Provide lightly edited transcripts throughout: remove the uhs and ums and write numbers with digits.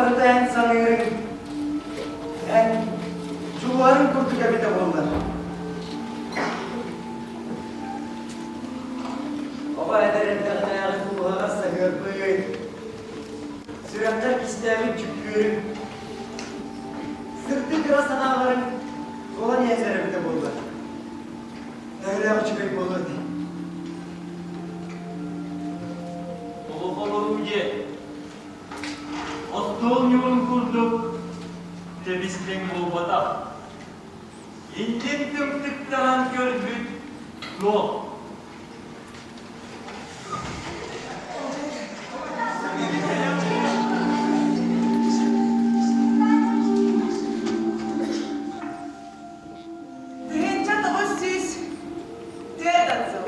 барыта эн саныырыҥ, эн дьулуһарыҥ курдук эбитэ буоллар. Оҕо эдэр эрдэҕинээҕи дууһаҕа саһыарбыт, сүрэххэр кистээбит дьүккүөрүҥ, сырдык ыра санааларыҥ туолан иһэллэр эбитэ буоллар. Төһөлөөх үчүгэй буолуо этэй? Олох олоруу дьиэ. Остуол ньуурун курдук тэбис-тэҥ буолбатах. Иннин тымтыктаан көрбүт суох. 1904 сыл.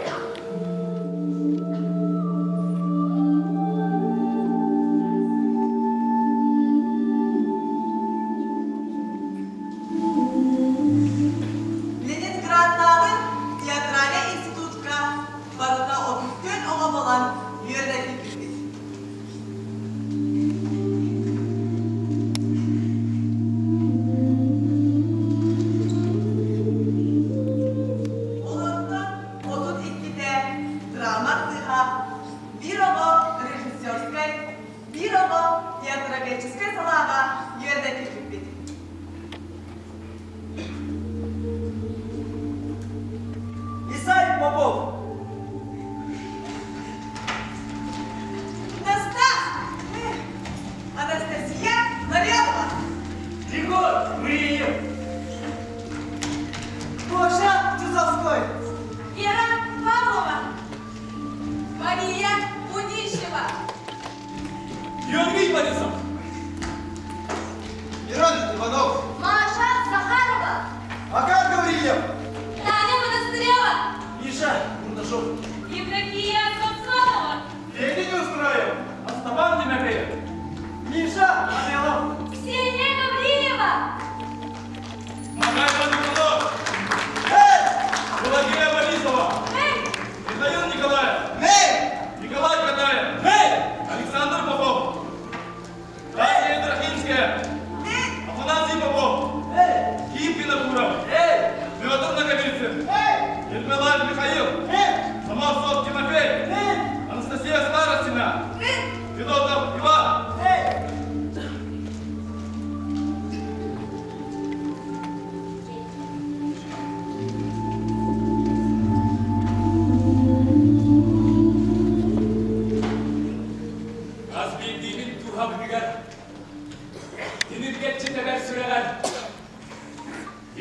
Ленинградтааҕы театральнай институтка барыта 34 оҕо буолан үөрэнэ киирбиппит. Олортон 32-тэ драма артыыһа, биир оҕо режиссерскай, биир оҕо театроведческай салааҕа үөрэнэ киирбиппит. Исай Попов! Наста! Анастасия Ларионова! Егор Мыриев! Гоша Чусовской! Вера Павлова! Мария Будищева! Георгий Борисов! Мирон Иванов! Маша Захарова! Макар Гаврильев! Таня Монастырева! Миша Курдашов! Евдокия Самсонова! Федя Неустроев! Астабан Тимофеев! Миша Анелов! Ксения Гаврилева! Макар Николаев! Эй! Пелагея Борисова! Эй! Михаил Николаев! Мэй! Николай Катаев! Мэй! Александр Попов! Дарья Ибрахимская! Эй! Афанасий Попов! Эй! Киев Винокуров! Эй! Петр Наговицын! Эй! Ермолаев Михаил! Эй! Самарцов Тимофей! Эй! Анастасия Старостина! Эй! Федотов Иван! Эй! Хас биирдиибит дууһабытыгар тиниргэччи тэбэр сүрэҕэр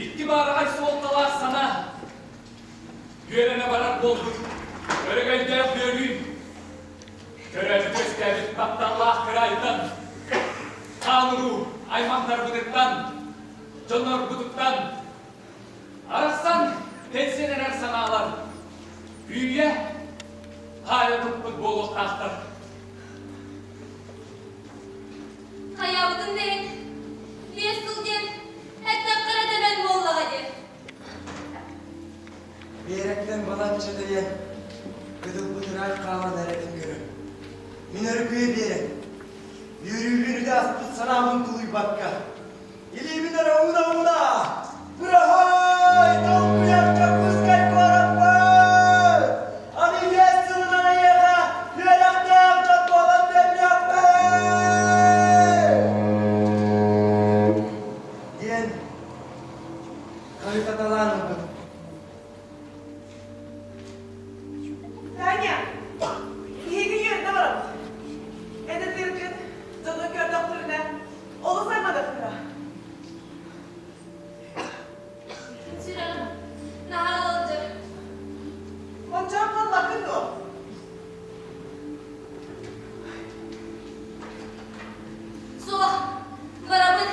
икки баараҕай суолталаах санаа үөрэнэ барар буолбут өрөгөйдөөх үөрүү төрөөбүт үөскээбит тапталлаах кыраайынан хаан-уруу аймахтарбытыттан дьоннорбутуттан арахсан тэнсэн эрэр санаалар үүйэ хаайа туппут буолуохтаахтар. Хайаабытын да иһин, биэс сыл диэн эттэххэ эрэ тэбэн буоллаҕа дии. Биэрэктэн балачча тэйэн, кытылбыт ыраах хаалан эрэрин көрөн, мин өрүкүйэ биэрэн, үөрүүбүн үтэ аспыт санаабын тулуйбакка, илиибин эрэ ууна-ууна, Быраһаай, толкуйар Дьокуускай куораппыт! Аны биэс сылынан эйиэхэ үөрэхтээх дьон буолан төннүөхпүт! Диэн хаһыытаталаан ылбытым. Таня, биһиги үөрэнэ барабыт. Эн этэргин дьону көрдөхтөрүнэ олус айманыахтара. Сүрэҕим наһаа ыалдьар. Ончон буолбаккын дуо? Суох, барабын.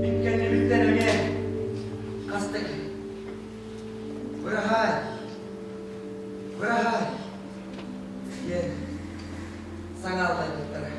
Мин кэннибиттэн эмиэ хаста киһи Быраһаай, быраһаай диэн саҥа аллайбыттара.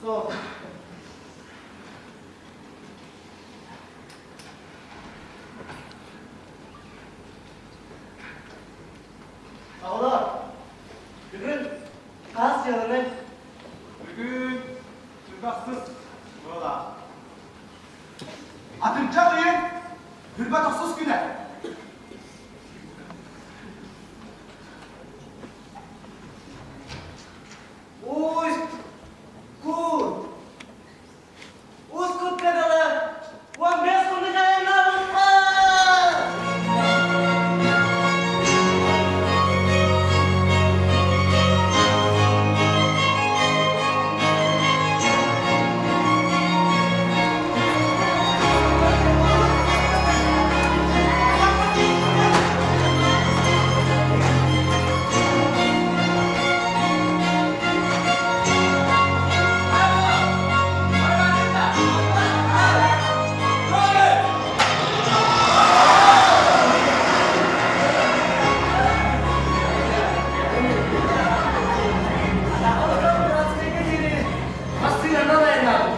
Суох. Оҕолор, бүгүн хас дьыаланы? Бүгүн сүрбэхсис буолаа. Атырдьах ыйын хүрбэ тохсус күнэ. Усть-Кут. Усть-Кутка дылы 15 хонук айаннаабыппыт! Братскайга диэри массыынанан айаннаабыт.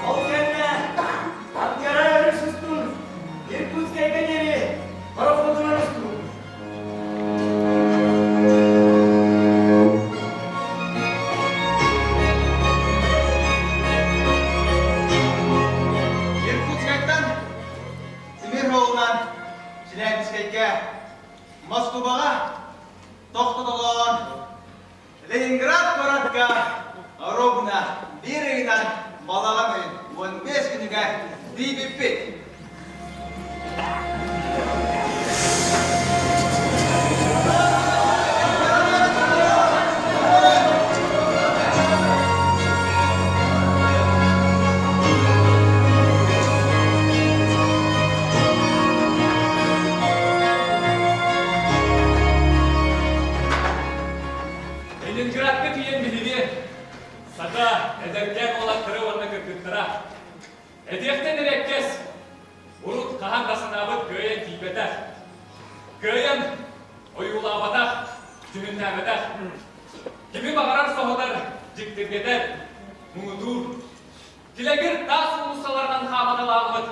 Ол кэннэ Анкара өрүс устун Иркутскайга диэри пароходунан устубут. Иркутскайтан тимир суолунан Челябинскайга, Москубаҕа тохтотолоон Ленинград куоракка оруобуна биир ыйынан балаҕан ыйын 15 күнүгэр тиийбиппит. Ленинградка тиийэн биһиги саха эдэркээн уолаттара уонна кыргыттара этиэхтэн эрэккэс урут хаһан да санаабыт кыайан тиийбэтэх, кыайан ойуулаабатах, дьүһүннээбэтэх, кими баҕарар соһутар, дьиктиргэтэр, муҥутуур, килэгир таас уулуссаларынан хааматалааммыт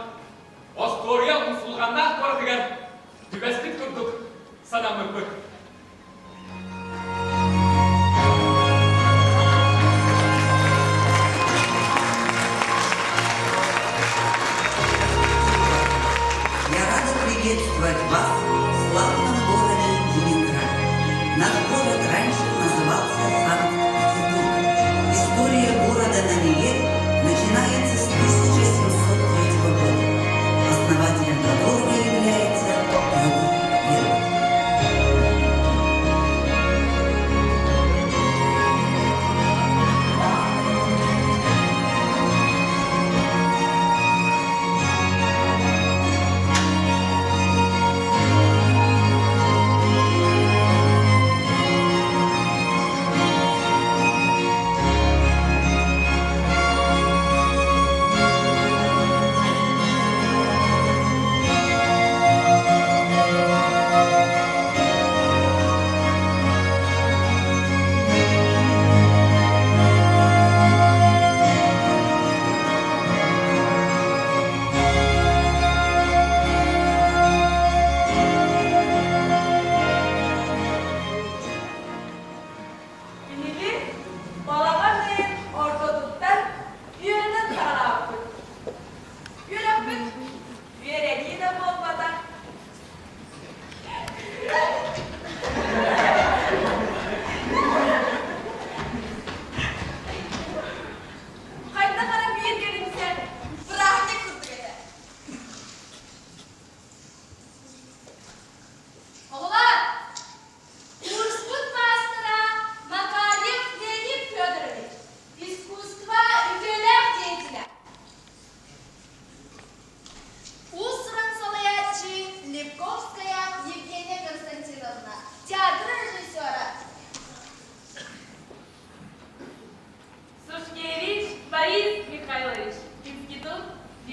остуоруйа умсулҕаннаах куоратыгар түбэспит курдук санаммыппыт. Я рада приветствовать вас в славном городе Ленинград. Наш город раньше назывался Санкт-Петербург. История города на Неве начинается с 1703 года, основателем которого является Петр I.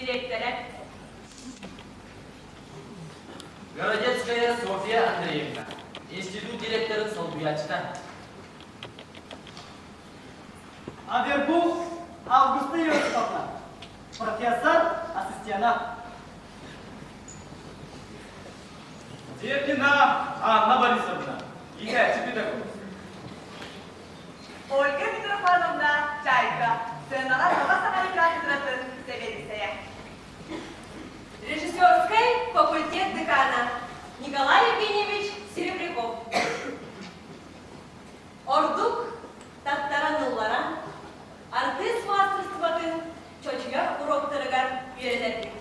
дириэктэрэ. Городецкая Софья Андреевна, институт директорын солбуйааччыта. Авербух Августа Иосифовна, профессор ассистена. Деркина Анна Борисовна, иитээччи педагог. Ольга Митрофановна Чайка, сценаҕа саха сахалыы кафедратын сэбиэдиссэйэ. Режиссерскай факультет декана Николай Евгеньевич Серебряков. Ордук таттаран ылларан, артыыс маастарыстыбатын чочуйар уруоктарыгар үөрэнэрбит.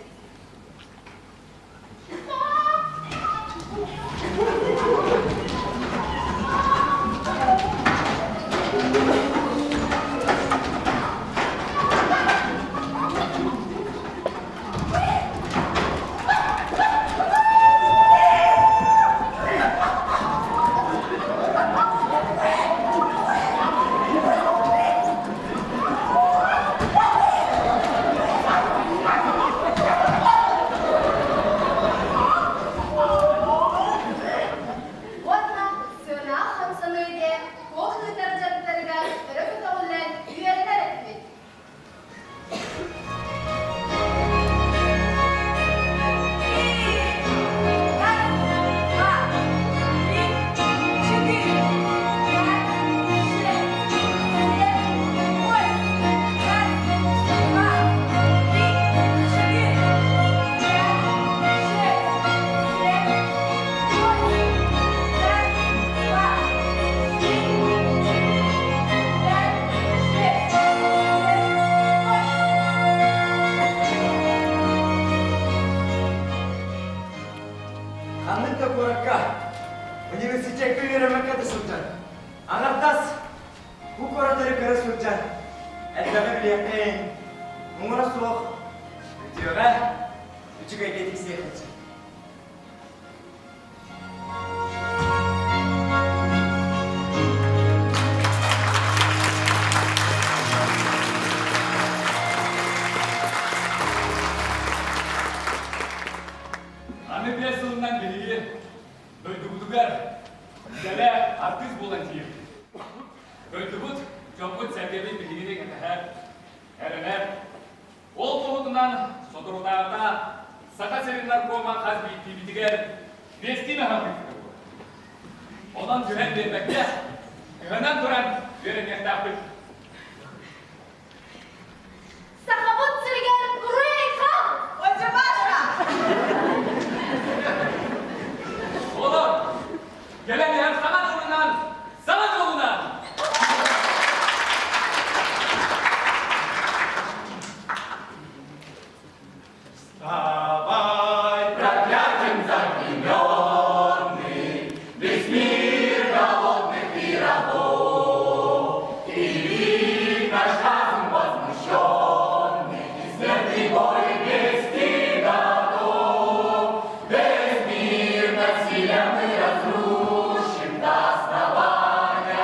Уонна сыанаах хамсаныы диэн туох ыытар дьарыктарыгар өрө көтөҕүллэн үөрэнэр этибит. Ханнык да куоракка университекка үөрэммэккэ да сылдьан, аҥардас бу куораттары көрө сылдьан, элбэҕи билиэххин, муҥура суох үтүөҕэ, үчүгэйгэ тиксиэххин сөп. Аны биэс сылынан биһиги дойдубутугар идэлээх артыыс буолан тиийэбит. Дойдубут, дьоммут-сэргэбит биһигини кэтэһэр, эрэнэр. Ол туһутунан соторутааҕыта Саха сирин наркома хас биирдиибитигэр биэстии наһаалыырга буолар. Онон түһэн биэрбэккэ, кыһанан туран үөрэниэхтээхпит. Сахабыт сиригэр уруй-айхал! Отчебаша! Олор, кэлэн иһэр саҥа дьолунан, саҥа дьолунан! Вставай, проклятием заклейменный, весь мир голодных и рабов, И велик наш разум возмущенный, и смертный бой вести готов. Весь мир насилия мы разрушим до основания, а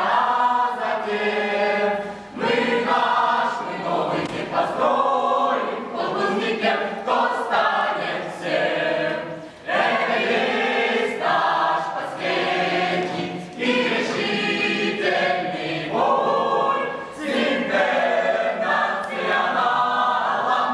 затем мы наш, мы новый мир построим, кто был никем, тот станет всем. Это есть наш последний и решительный бой с интернационалом.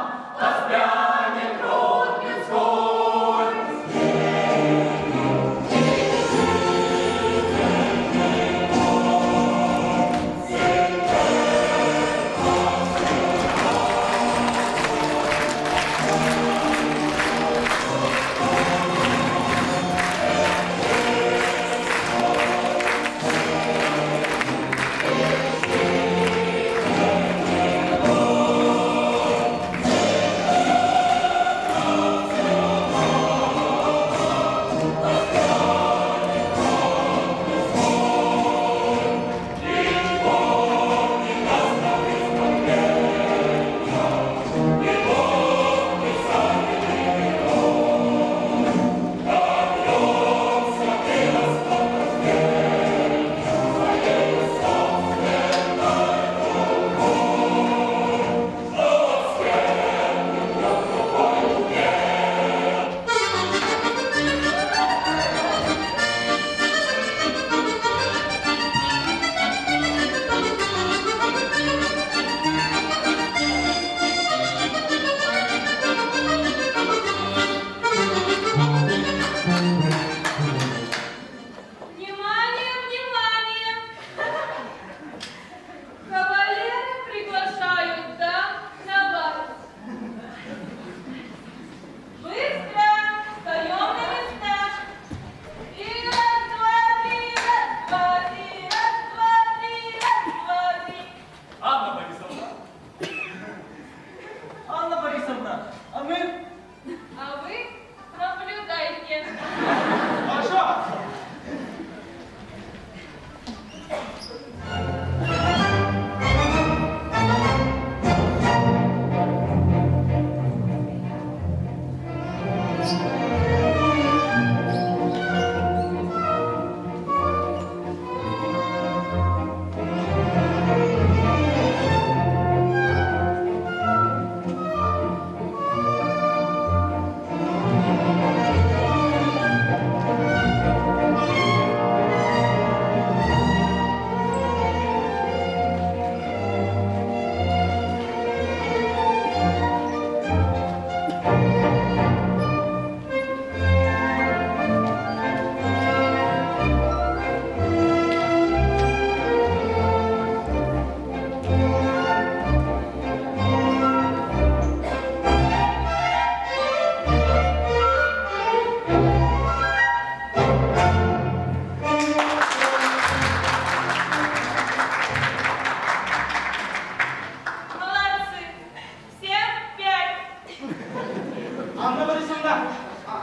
Анна Борисовна,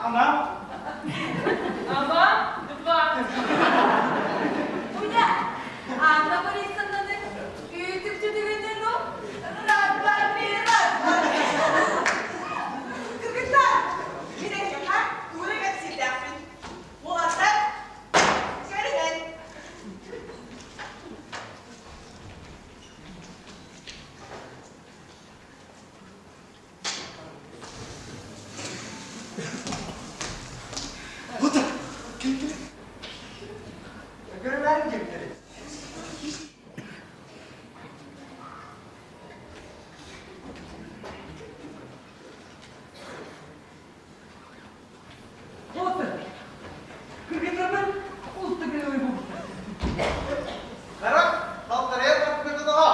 она? Ама, два. Уйда, Анна Борисовнаны үүтүк-түтүгүнүн раз, два, три, раз, два, три. Кыргыттар, мин эһиэхэ тугу эрэ кэпсиирдээхпин. Уолаттар, көрүнэн. Вот так, кэл кэл. Көрүмээрин диэбиттэрин. Вот кыргыттарбын улта кэлэ буолбуттар. Харах халтарыйар хаппытынаҕа.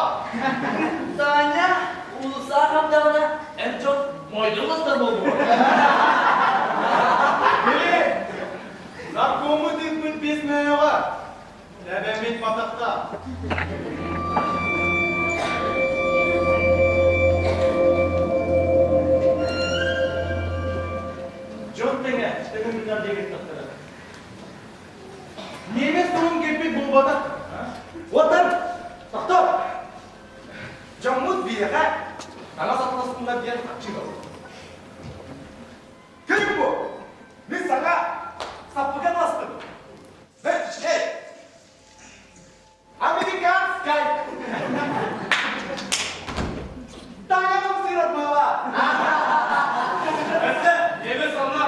Таня, уулусса хамдаҕына эр дьон мойдуҥ буолуо. Били, наркому тыыппыт биэс мөйөҕө. Тэбэммит батахта. Дьон тэҥэ тэҥэ диэбиттахтара. Немец туһун кэлбит буолбатах. Отан, тохтоо! Дьоммут биһиэхэ таҥас атыластыннар диэн харчы ыаллар. Көрүҥ бу! Мин саҥа саппыкы атыластым. Эй! Американскай! Таня сырат буола! Өссө немец онно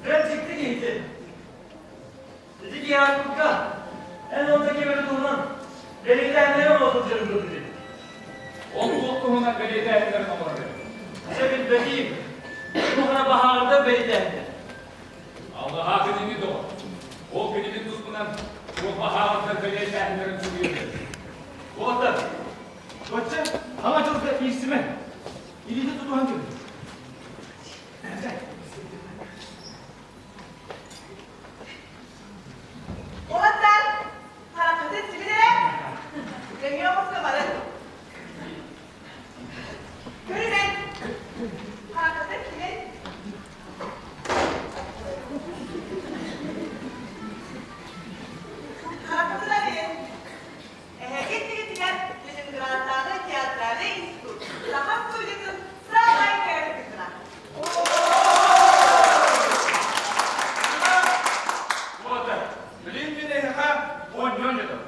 Бэрт дьикти киһити. Ити киһи эн онно кимэри туһунан бэлиэтээһиннэри оҥоро сылдьарын көрдүм. Ол туох туһунан бэлиэтээһиннэрин оҥорор эбит? Дьэ билбэтиим. Туһана баһаарда бэлиэтээһиннэр. Аллаһа кинини доҕор. Ол кинини туспунан туох баһаардар бэлиэтээһиннэрин суруйар эбит. Уолаттар, бачча хаҥа дьылга иирсимэ. Илиитэ тутуһан кэбис. Уолаттар, хараххытын симин эрэ. Дөҥүө хоско барын. Көрүнэн. Хараххытын симин. Хараххытын арыйын. Эһиги тигитигэр Ленинградтааҕы театральнай институт Саха студиятын саамай кэрэ кытына. Вот, билин мин эһиэхэ оонньоон дьотом.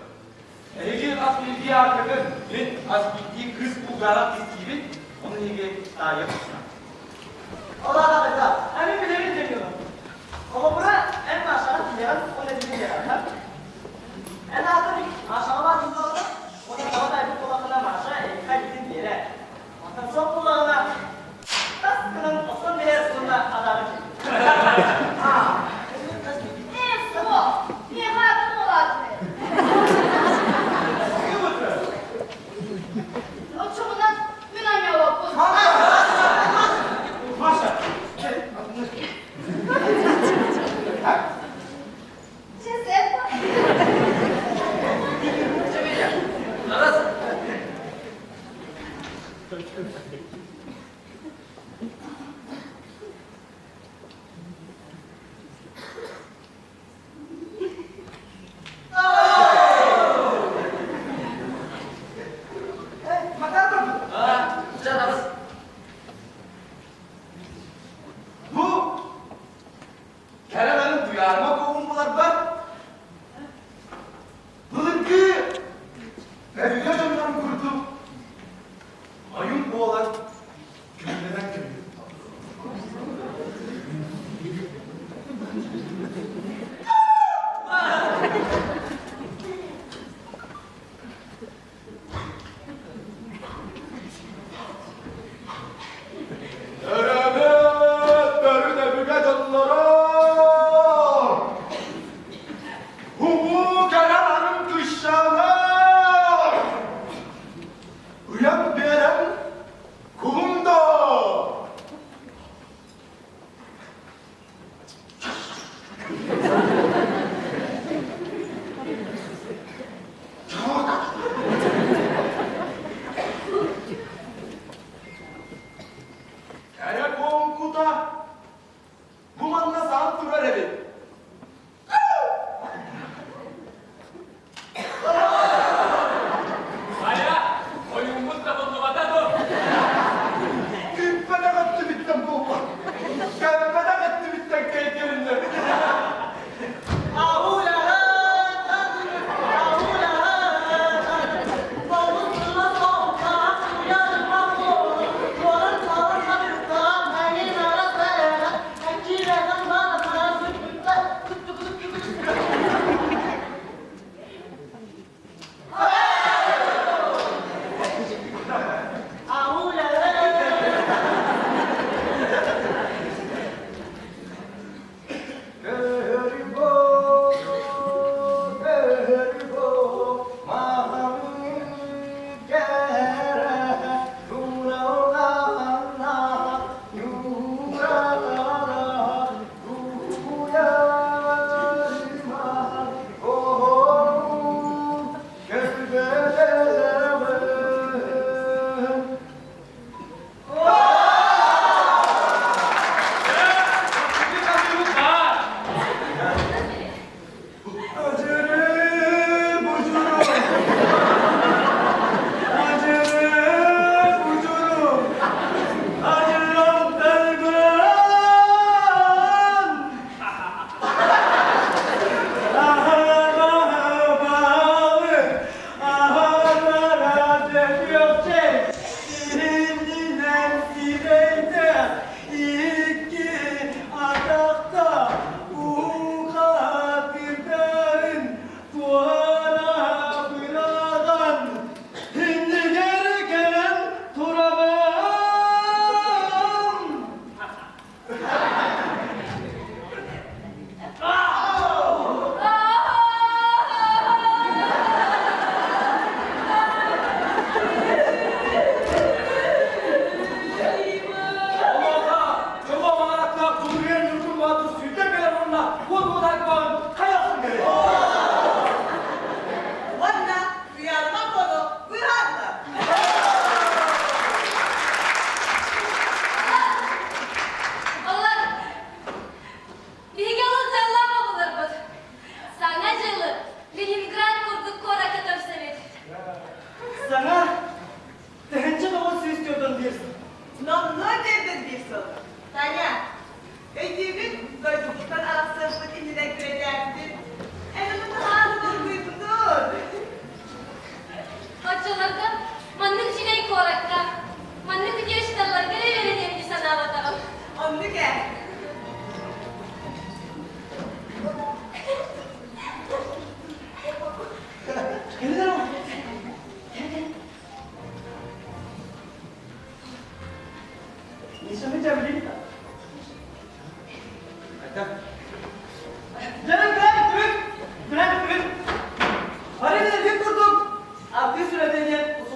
Эһиги хас биирдии ааккытын мин хас биирдии кыыс кулгааҕар кистиибин, ону эһиги таайыах тустаах. Ол аата эн билэбин дьэҥҥэ Холобура, эн Машаҕа тиийэҕин уонна тиийэҕин. Эн аатын Машаҕа баатын буоллаҕына, уонна таба тайбыт буоллаххына Маша эйиэхэ илиитин биэрэр. Онтон суох буоллаҕына, тас гынан охсон биэрэр уонна атааҕы Ээ, суох. Миэхэ атын уолаатын Оччоҕуна мин анньаабаппын. Маша, Арас! Макар, Чэ, арас! Бу кэрэ туйаарма куһун буларбар былыргы өбүгэ дьоннорун курдук ойун буолан күллэнэн күллүм. Өрөбүт төрүт өбүгэ дьонноро! Улуу кэрэ арын кыщаанар!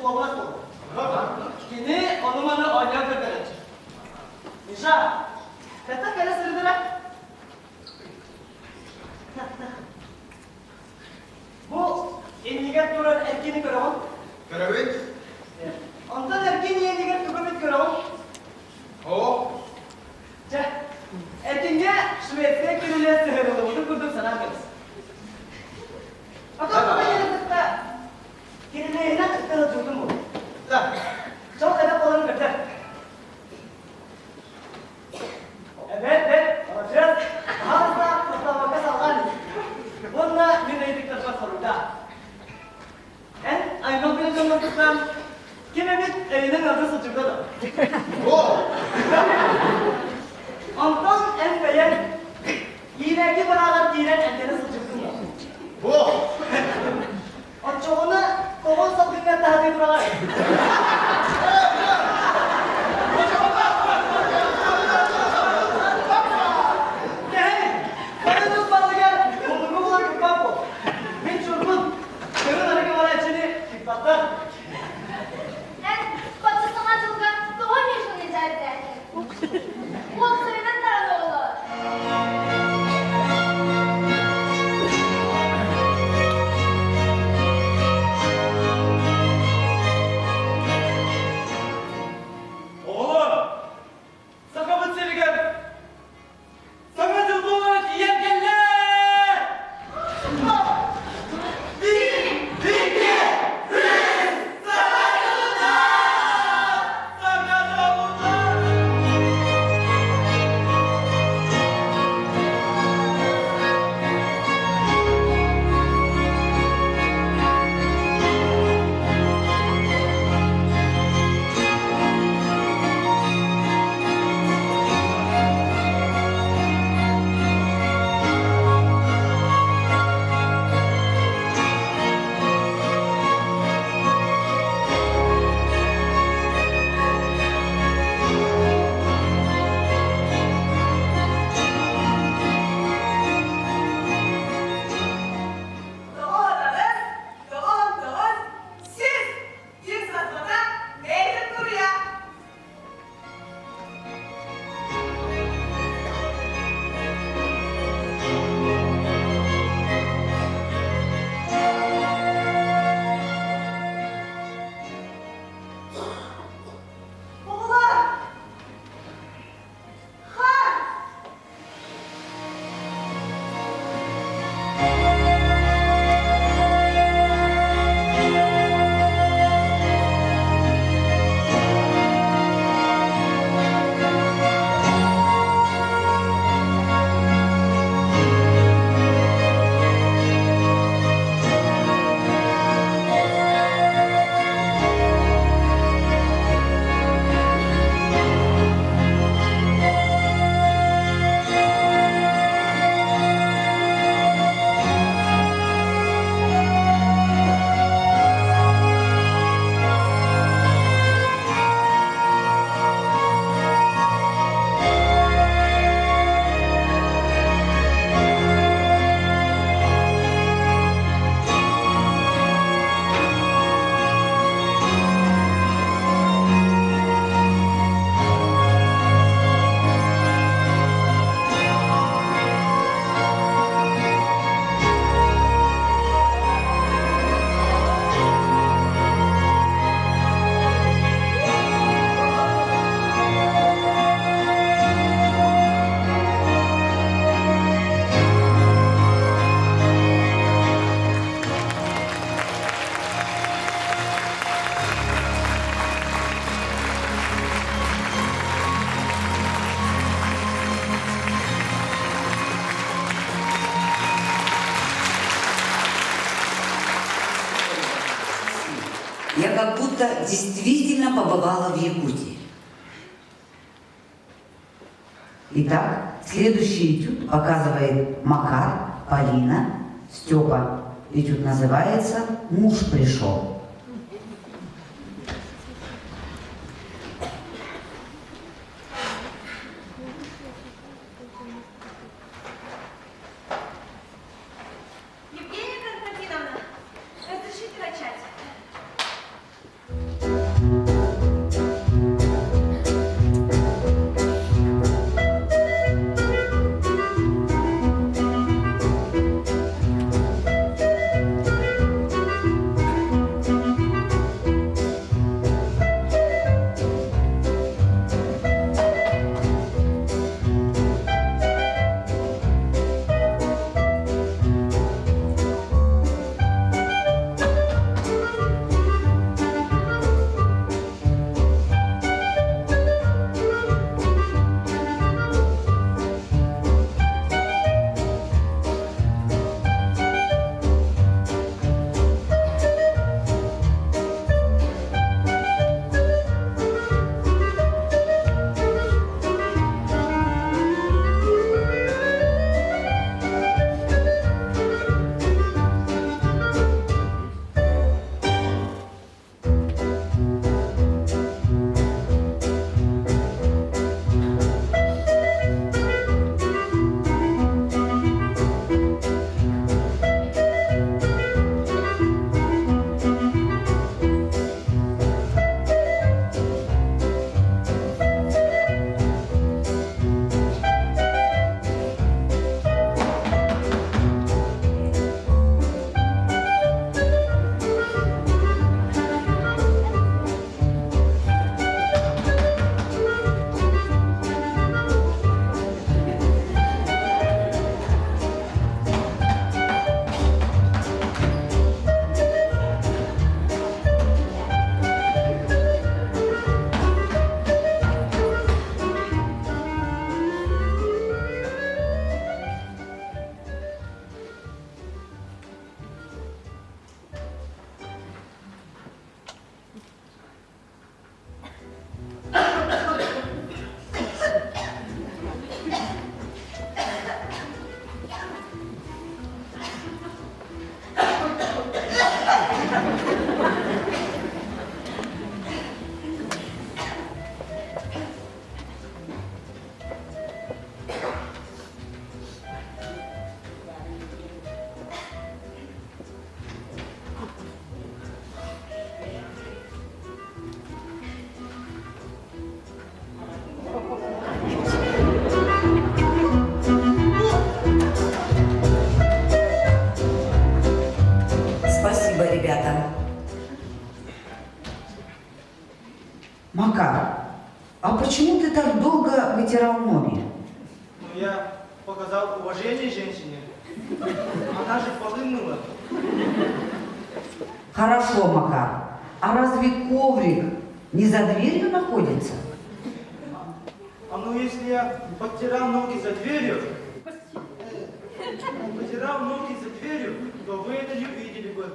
Холуобунас буолар. Кини ону-маны оонньоон көрдөрөөччү. Миша, кытта кэлэ сырыдыра. Бу иннигэр турар эркини көрөҕүн? Көрөбүт. Онтон эркин иэнигэр тугу эмит көрөҕүн? Оо. Дьэ, эркиҥҥэ Швеция кирилиэс сыһыарыллыбытын курдук санаан кэбис. Потом кытта кирилиэһинэн кытта сылдьыбытым буолуо. Да. Дьол хайдах буоларын көрдөр. Эбэт, бэт, молодец. Хаалса, тохтообокко салҕаан ис. Уонна мин ыйытыктарбар хоруйдаа. Эн аймах билэ дьонноргуттан ким эмит өйүнэн ыалдьа сылдьыбыта да? О! Онтон эн бэйэҥ иирээки барааҕар киирэн эмтэнэ сылдьыбытыҥ дуо? О! Оччоҕуна тоҕо салгыҥҥа таһатыы тураҕай? Кэһэй! Хойутун балыгар булугу булар кыппат буол. Мин чурбун, көрүн арыгы барааччыны тыыппаттар. Эн бачча саҥа дьылга тоҕо Мишаны дьээбэлээтиҥ? Уопсайынан даҕаны оҕолоор. Оҕолор, Сахабыт сиригэр Саҥа дьыл буолара тиийэн кэллэ! Биир, икки, үс! Саҥа дьылынан! Саҥа дьолунан! Тоҕо тоҕо тоҕо сис ким сатмата бэйэтин буруйа. Оҕолор! Хаар! Я как будто действительно побывала в Якутии. Итак, следующий этюд показывает Макар, Полина, Степа. Этюд называется «Муж пришел». Евгения Константиновна, разрешите начать? ребята. Макар, а почему ты так долго вытирал ноги? Ну, я показал уважение женщине. Она же полы мыла. Хорошо, Макар. А разве коврик не за дверью находится? А ну если я подтирал ноги за дверью, потирал ноги за дверью, то вы это не увидели бы.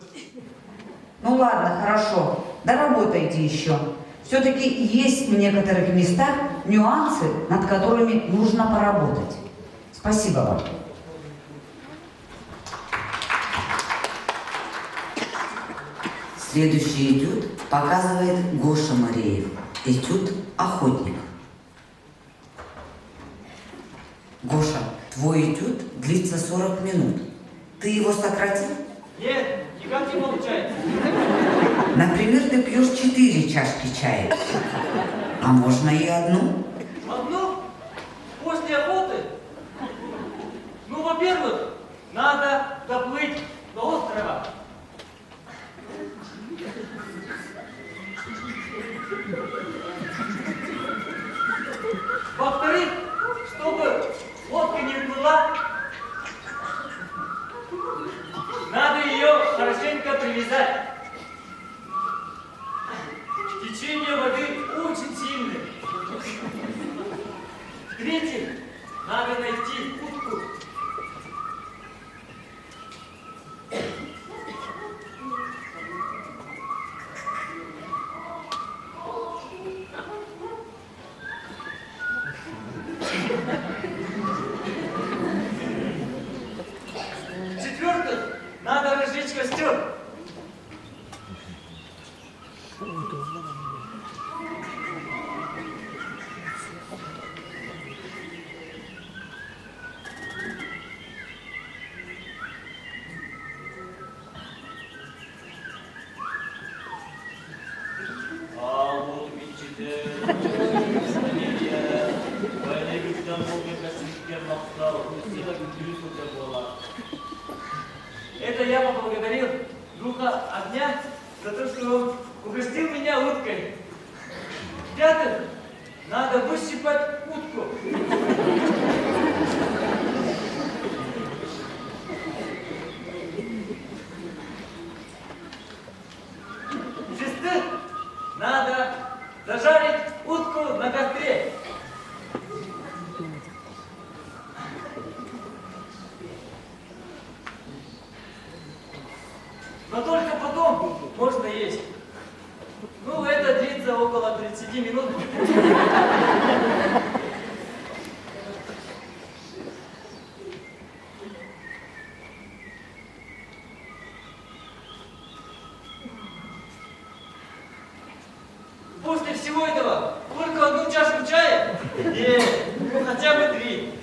Ну ладно, хорошо, доработайте еще. Все-таки есть в некоторых местах нюансы, над которыми нужно поработать. Спасибо вам. Следующий этюд показывает Гоша Мареев. Этюд «Охотник». Гоша, твой этюд длится 40 минут. Ты его сократил? Нет, никак не получается. Например, ты пьешь 4 чашки чая, а можно и одну. Одну? После охоты? Ну, во-первых, надо доплыть до острова. Во-вторых, чтобы лодка не уплыла, надо ее хорошенько привязать. Течение воды очень сильное. В-третьих, надо найти утку. В-четвертых, надо разжечь костер. Это я поблагодарил духа огня за то, что он угостил меня уткой. В-пятых, надо выщипать утку. В-шестых, надо зажарить утку на костре. Но только потом можно есть. Ну, это длится около 30 минут. После всего этого только одну чашку чая? Нет, ну хотя бы 3.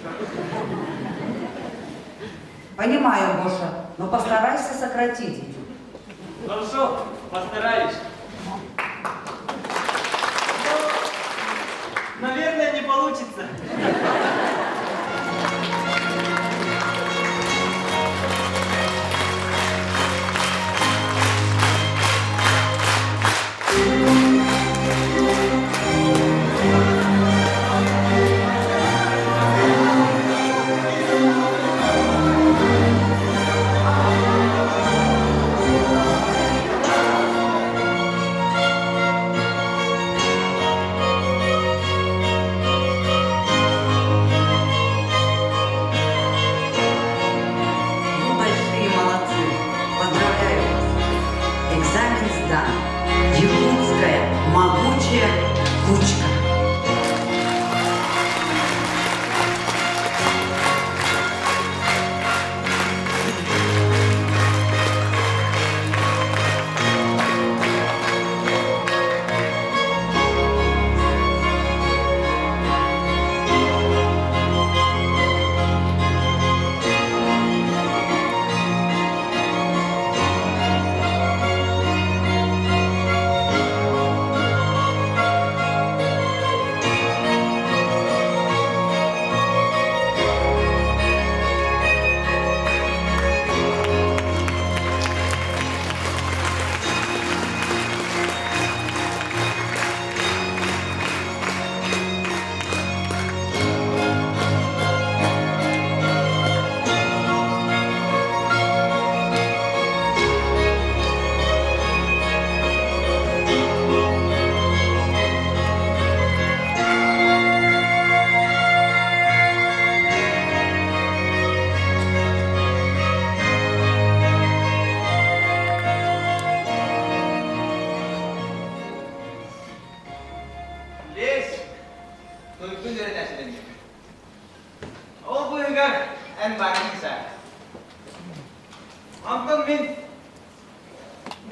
Понимаю, Гоша, но постарайся сократить. Хорошо, постараюсь. Но, наверное, не получится.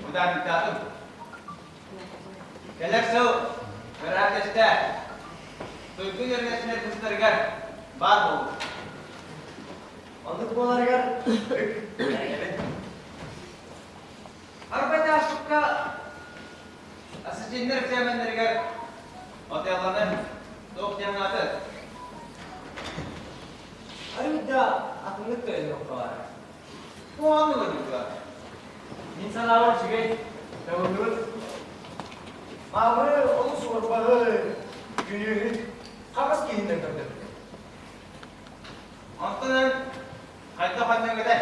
Ударниктаатым. Кэлэр сыл Бэрээдэстэ туйгун үөрэнээччилэр быстарыгар баар буолуо. Оннук буоларыгар бүк эрэнэбин. Арбайтаашыкка ассистеннэр экзаменнарыгар Отеллоны туох диэн ааты? Арыый да атыннык төйөнүөххэ баара. Куһаҕаннык ойдуга. Мин санаабар үчүгэй, табыллыбыт. Маамыры олус уорбаҕы, күнүүһүт, хаҕыс киһинэн көрдөрбүтэ. Онтон эн хайдах анньаҥытай?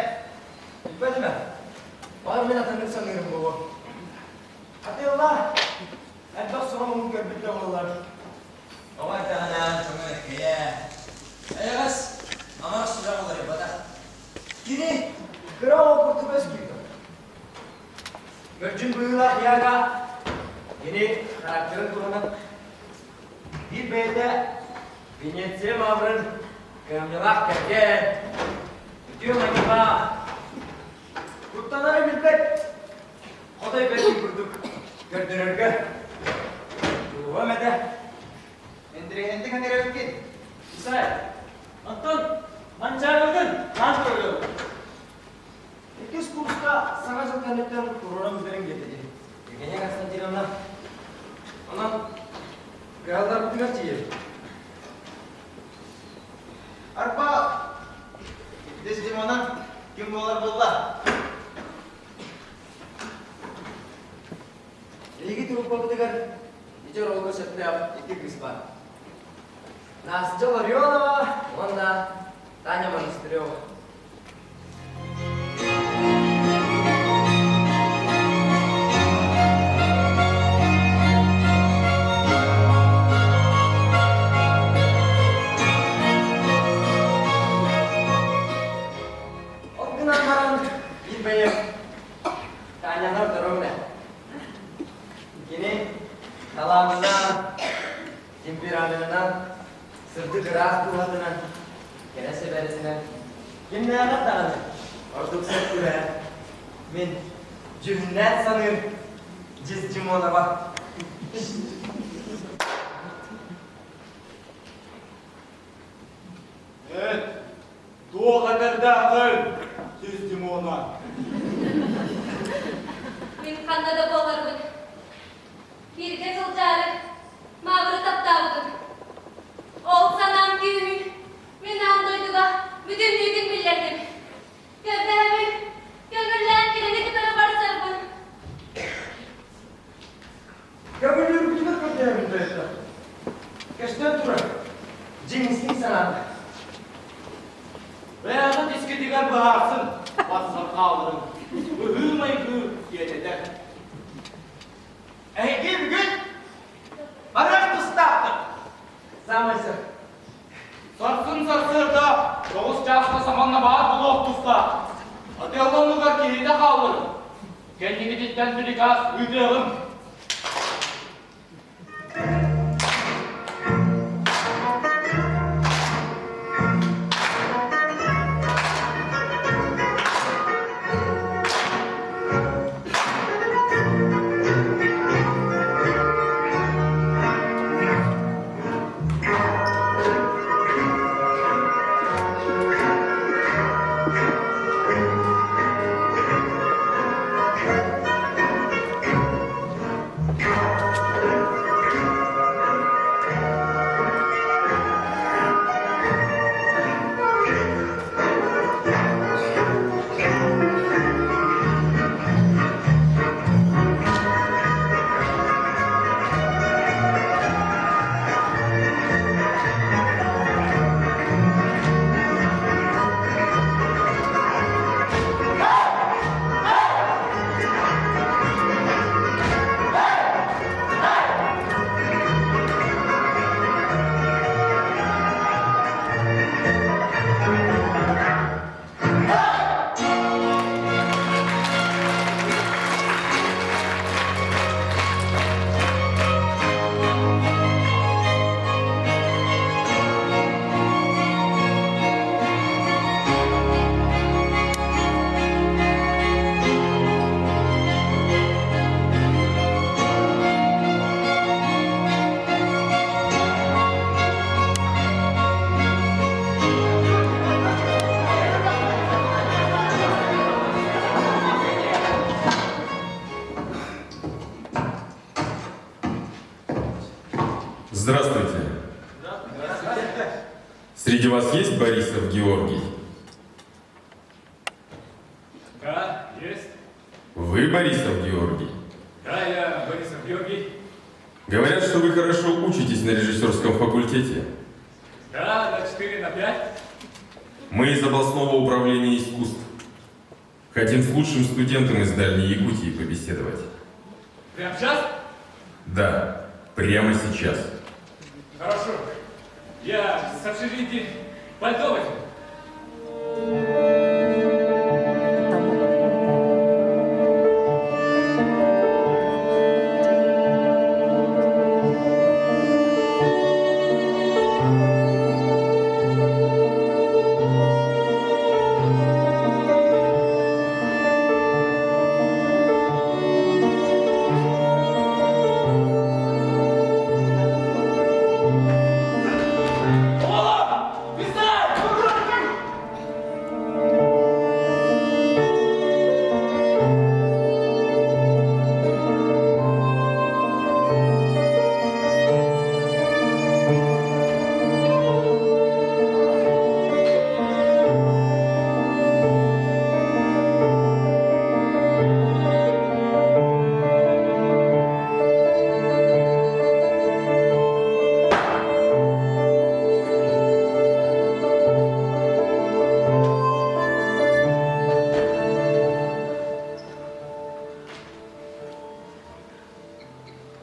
Билбэтим ээ. Баҕар мин атыннык саныырым буолуо. Атыылла, элбэх соһумун көрбүт да буоллар. Оҕо эрдэҕинэ көҥүл эккэйэ, эйэҕэс, амарах сүрэх уларыйбатах. Кини кыра оҕо курдук өс киирдэ. Мөлдьүн быһыылаах Яга кини характерын туһунан биир бэйэтэ Венеция маврын кыһамньылаах кэргэн, үтүө майгылаах, куттанары билбэт хотой бэрдин курдук көрдөрөргө дьулуһуом этэ. Интириэһинтик эҥэрэбиккин. Исай, оттон манчаарыбытын хаан көрүөм. Иккис курска саҥа дьыл кэнниттэн туруоран бүтэрин диэтэ Евгения Константиновна. Онон кыһалларбытыгар тиийэбит. Арба, Дездемона ким буолар буолла? Биһиги труппабытыгар ити оруолга сөптөөх икки кыыс баар. Настя Ларионова уонна Таня Монастырева. Ол гынан баран биир бэйэм Танянар дорогна. Кини талаанынан, темпераментынан, сырдык ыраас дууһатынан, кэрэ сэбэрэтинэн кимнээҕэр даҕаны ордук сөп түбэһэр. Мин дьүһүннээн саныыр Дьиздимонова. Эт, туох этэрдээххин, Дьиздимона? Мин ханна да буоларбын Бииргэ сылдьаары Маабыры таптаабытым. Ол санаам күүһүн мин аан дойдуга бүтүннүүтүн биллэрдим. Көрдөһөбүн, көҥүллээн кинини кытары барсарбын. Көҥүллүүрбүтүгэр көрдөһөбүн тойоттор. Көстөн турар, дьиҥ истиҥ санаата. Бэйэҕит искитигэр быһаарсын, барсан хаалларыҥ. Быһыы-майгы тиэтэтэр. Эһиги бүгүн барыах тустааххыт. Саамай сөп. Сарсын сарсыарда 9 чааска саманна баар буолуох тустаах. Отеллонугар киһитэ хаалларыҥ. Кэннигититтэн бирикаас ыытыаҕым. Здравствуйте. Среди вас есть Борисов Георгий? Да, есть. Вы Борисов Георгий? Да, я Борисов Георгий. Говорят, что вы хорошо учитесь на режиссерском факультете. Да, на 4, на 5. Мы из областного управления искусств. Хотим с лучшим студентом из Дальней Якутии побеседовать. Прямо сейчас? Да, прямо сейчас. Хорошо. Я с общежития пальто возьму.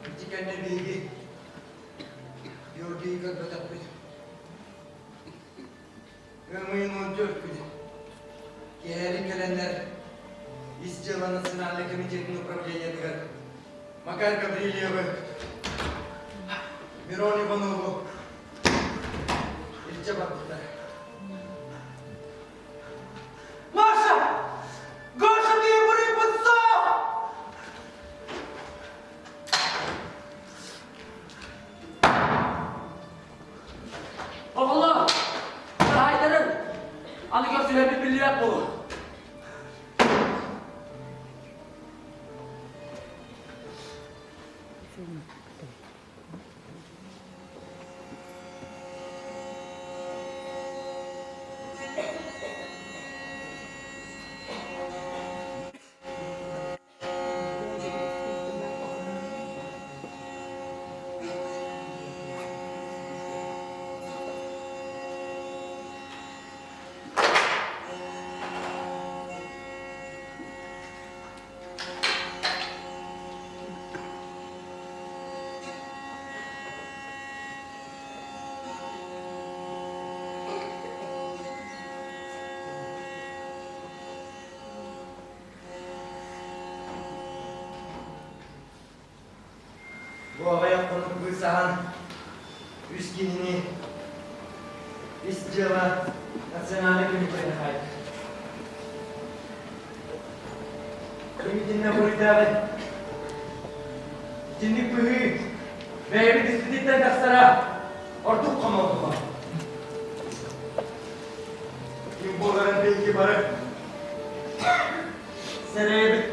Ити кэннэ биһиги Георгийы көрбөтөхпүт. Ыам ыйын 14 күнэ. Киэһэлик кэлэннэр Ис дьыала национальнай комитетын управлениетыгар Макар Гаврильевы, Мирон Иванову илдьэ барбыттар. Маша! Гоша Бурый-Пунцов! Оҕолор, хаһаайдарым, аны көрсүһэрбит биллибэт буолуо. Бу аҕыйах хонук быысаһан үс киһини Ис дьыала национальнай комитета хаайда. Ким итиннэ буруйдааҕый? Итинник быһыы бэйэбит испититтэн тахсара ордук хомолтолоох. Ким буоларын биһиги бары сэрэйэбит.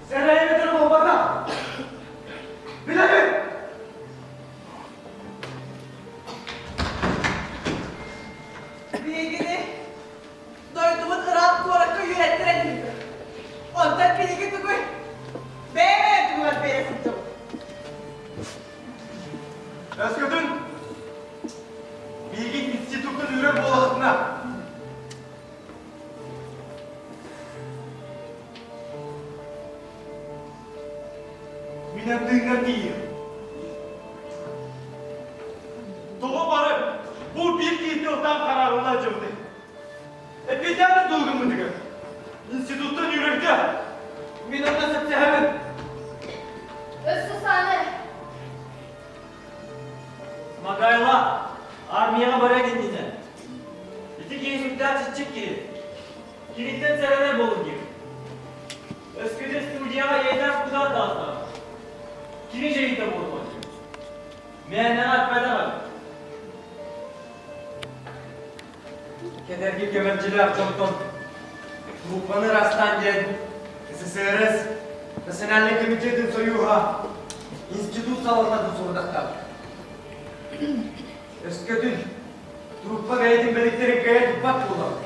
Сэрэйэбит эрэ буолбатах. Билэбит! Биһигини дойдубут ыраах куоракка үөрэттэрэн ыытар. Онтон биһиги тугуй? Бэйэ-бэйэ туһугар биэрэ сылдьабыт. Өскөтүн биһиги институттан үүрэр буоллахпытына, мин эн тыыҥҥар тиийиэм. Тоҕо бары бу биир киһи тылтан хараарылла сылдьыбытый? Эппиэтээн да дуу гыммытыгар институттан үүрэргэ мин онно сөпсөһөбүн. Өссө сааны. Смагайла, армияҕа барыан иннинэ. Ити киһи сүрдээх чиччик киһи. Киниттэн сэрэнэр буолуҥ диир. Өскөтүн студияҕа иэдээн кутаан таҕыстаҕына, кини дьайыыта буолуо диир. Мээнэҕэ эппэтэх эбит. Кэнэрги кэмэлдьилээх дьонтон труппаны ыраастаан диэн СССР Национальнай комитетын сойууһа. институт салалтатын сорудахтаабыт. Өскөтүн труппа бэйэтин бэликтэрин кыайа туппат буоллаҕына,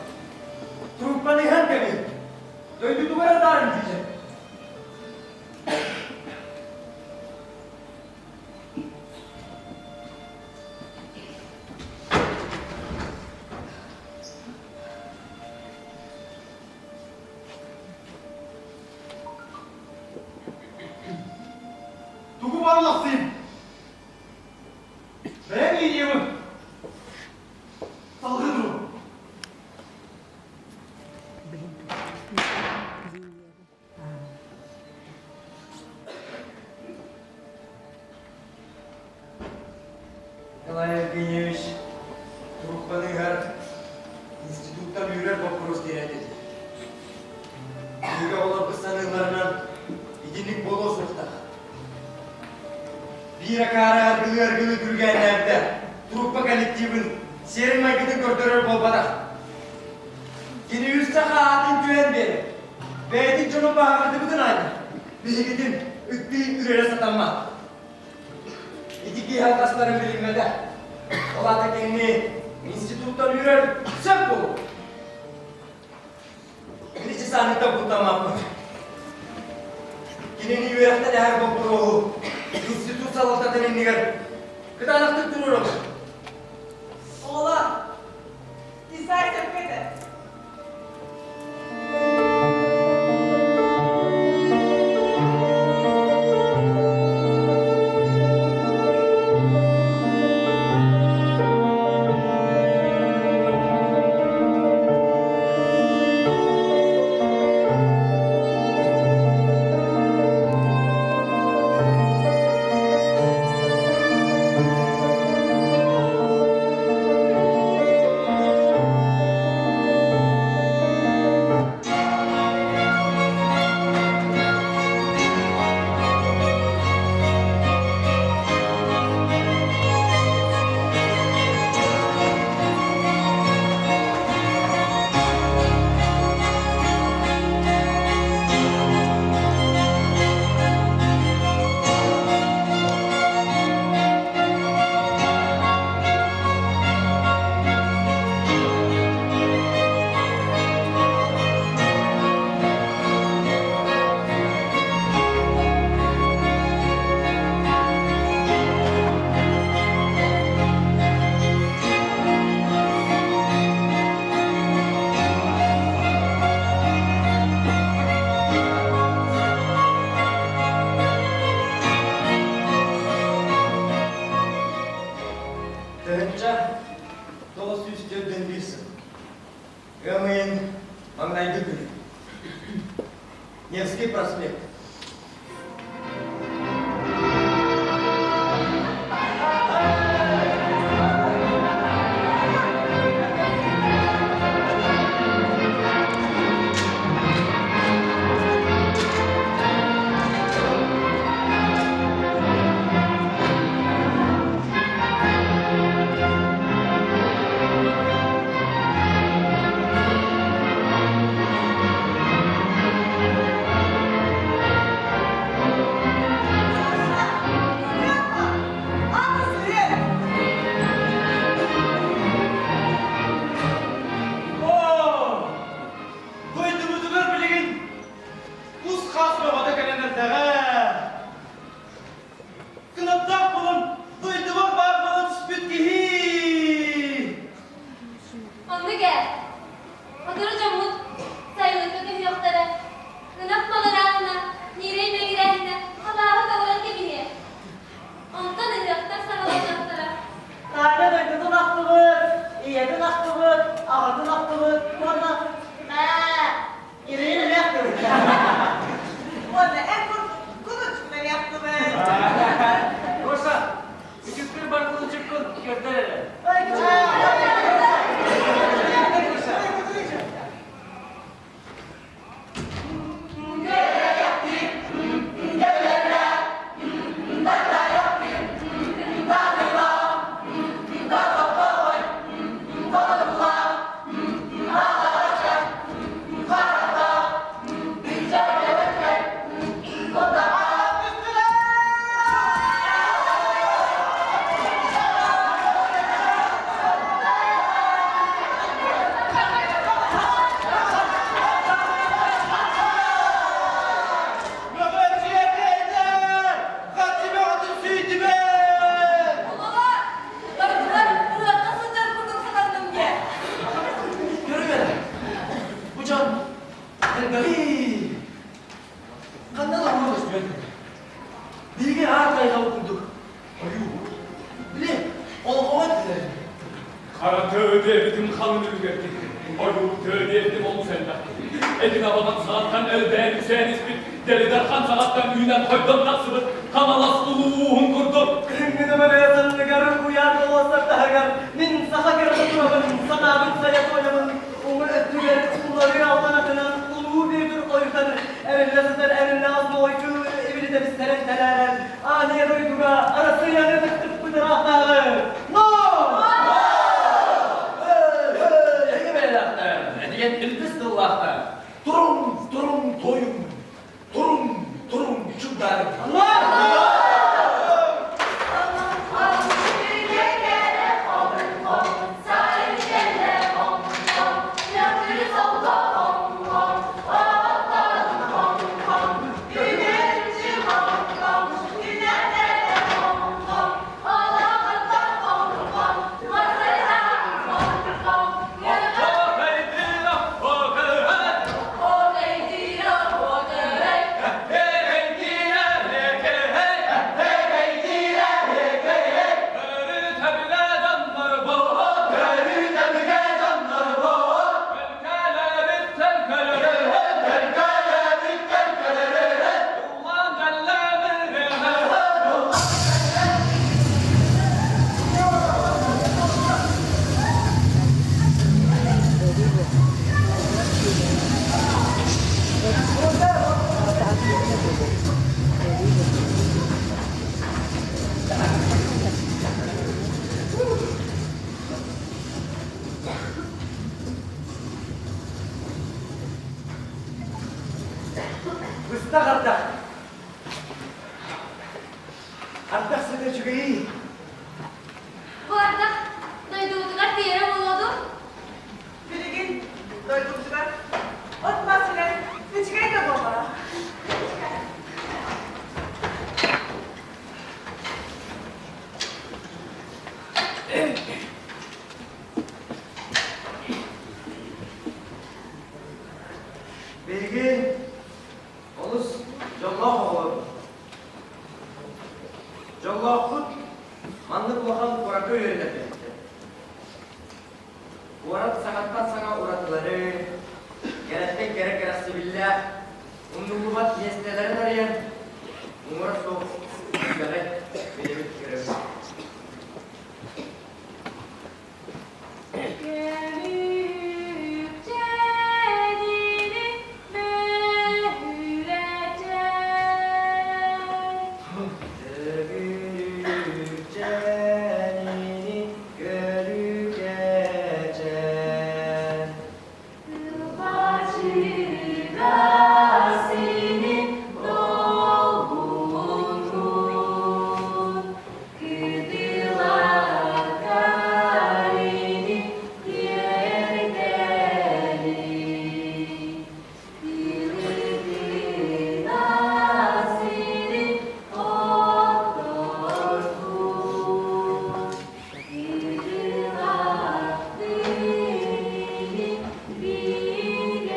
труппаны ыһан кэбиһин, дойдутугар атаарын дииллэр. Тугу бааллахсыйым? Бэйэм линиябын салгыы турун. Николай Евгеньевич труппаны ыһар институттан үүрэр боппуруос тирээтэ дии. Биһиги оҕолорбут саныылларынан итинник буолуо суохтаах. Биир акаары аргылыы-аргылыы күргээннээбитэ труппа коллективын сиэрин-майгытын көрдөрөр буолбатах. Кини үс саха аатын түһэн биэрэр. Бэйэтин дьонун баһаҕырдыбытын аайы биһигитин ыттыы үрэрэ сатаммат. Ити киһи алҕастарын билиммэтэ. Ол аата кинини институттан үүрэр сөп буолуо. Ити часааныттан куттаммаппыт. Кинини үөрэхтэн эһэр боппуруоһу институт салалтатын иннигэр кытаанахтык туруорабыт. Оҕолор, Исай сөпкө этэр. 1904 сыл. Ыам ыйын маҥнайгы күнэ. Невский проспект. байҕал курдук ойуу. Били, олоҕоҕо этилэр. Хара тыа диэбитим халыҥ үлүгэрдик, ойуу тыа диэбитим олус элбэх. Этин абанан саҕаттан элбээн үксээн испит, Дэлидархан саҕаттан үүнэн хойдон тахсыбыт Хаҥалас улууһун курдук. Күһүҥҥү нөмөрө санныгар куйаар болуоссат таһыгар мин саха кырата турабын, санаабын сайа туойабын, уҥа өттүгэр уулларыы алтан атынан улуу Бүөтүр ойутан эриллэ сытар эриллэҕэс моҕойдуу ибили тэбистэрэн тэлээрэн Аан дойдуга Арассыыйаны ытыктыппыт ыраахтааҕы Но! Эһиги бэйэлээхтэр, этигэн илбис тыллаахтар. Туруҥ, туруҥ, тойуҥ, туруҥ, туруҥ, чугдаарыҥ. Быстах ардах. Ардах сыта үчүгэйий. Бу ардах дойдубутугар тиэрэ буолуо дуо? Билигин дойдубутугар от-мас үлэн үчүгэй да буоллаҕа. Биһиги олус дьоллоох оҕолорбут. Дьоллоохпут маннык улахан куоракка үөрэнэр кэлбиттэр. Куорат саҥаттан саҥа уратылары, кэрэттэн кэрэ кэрэхсэбиллээх, умнуллубат миэстэлэрин арыйан, муҥура суох элбэҕи билэбит көрөбүт. Көмүкчэниини мөһүрэтэн Төгүрүкчэниини көрүкэчэн Кылбачыгасыны долгуннун Кытылатарини тиэрдэли Тилытынасыны отторгун Кытылаттыны бигэли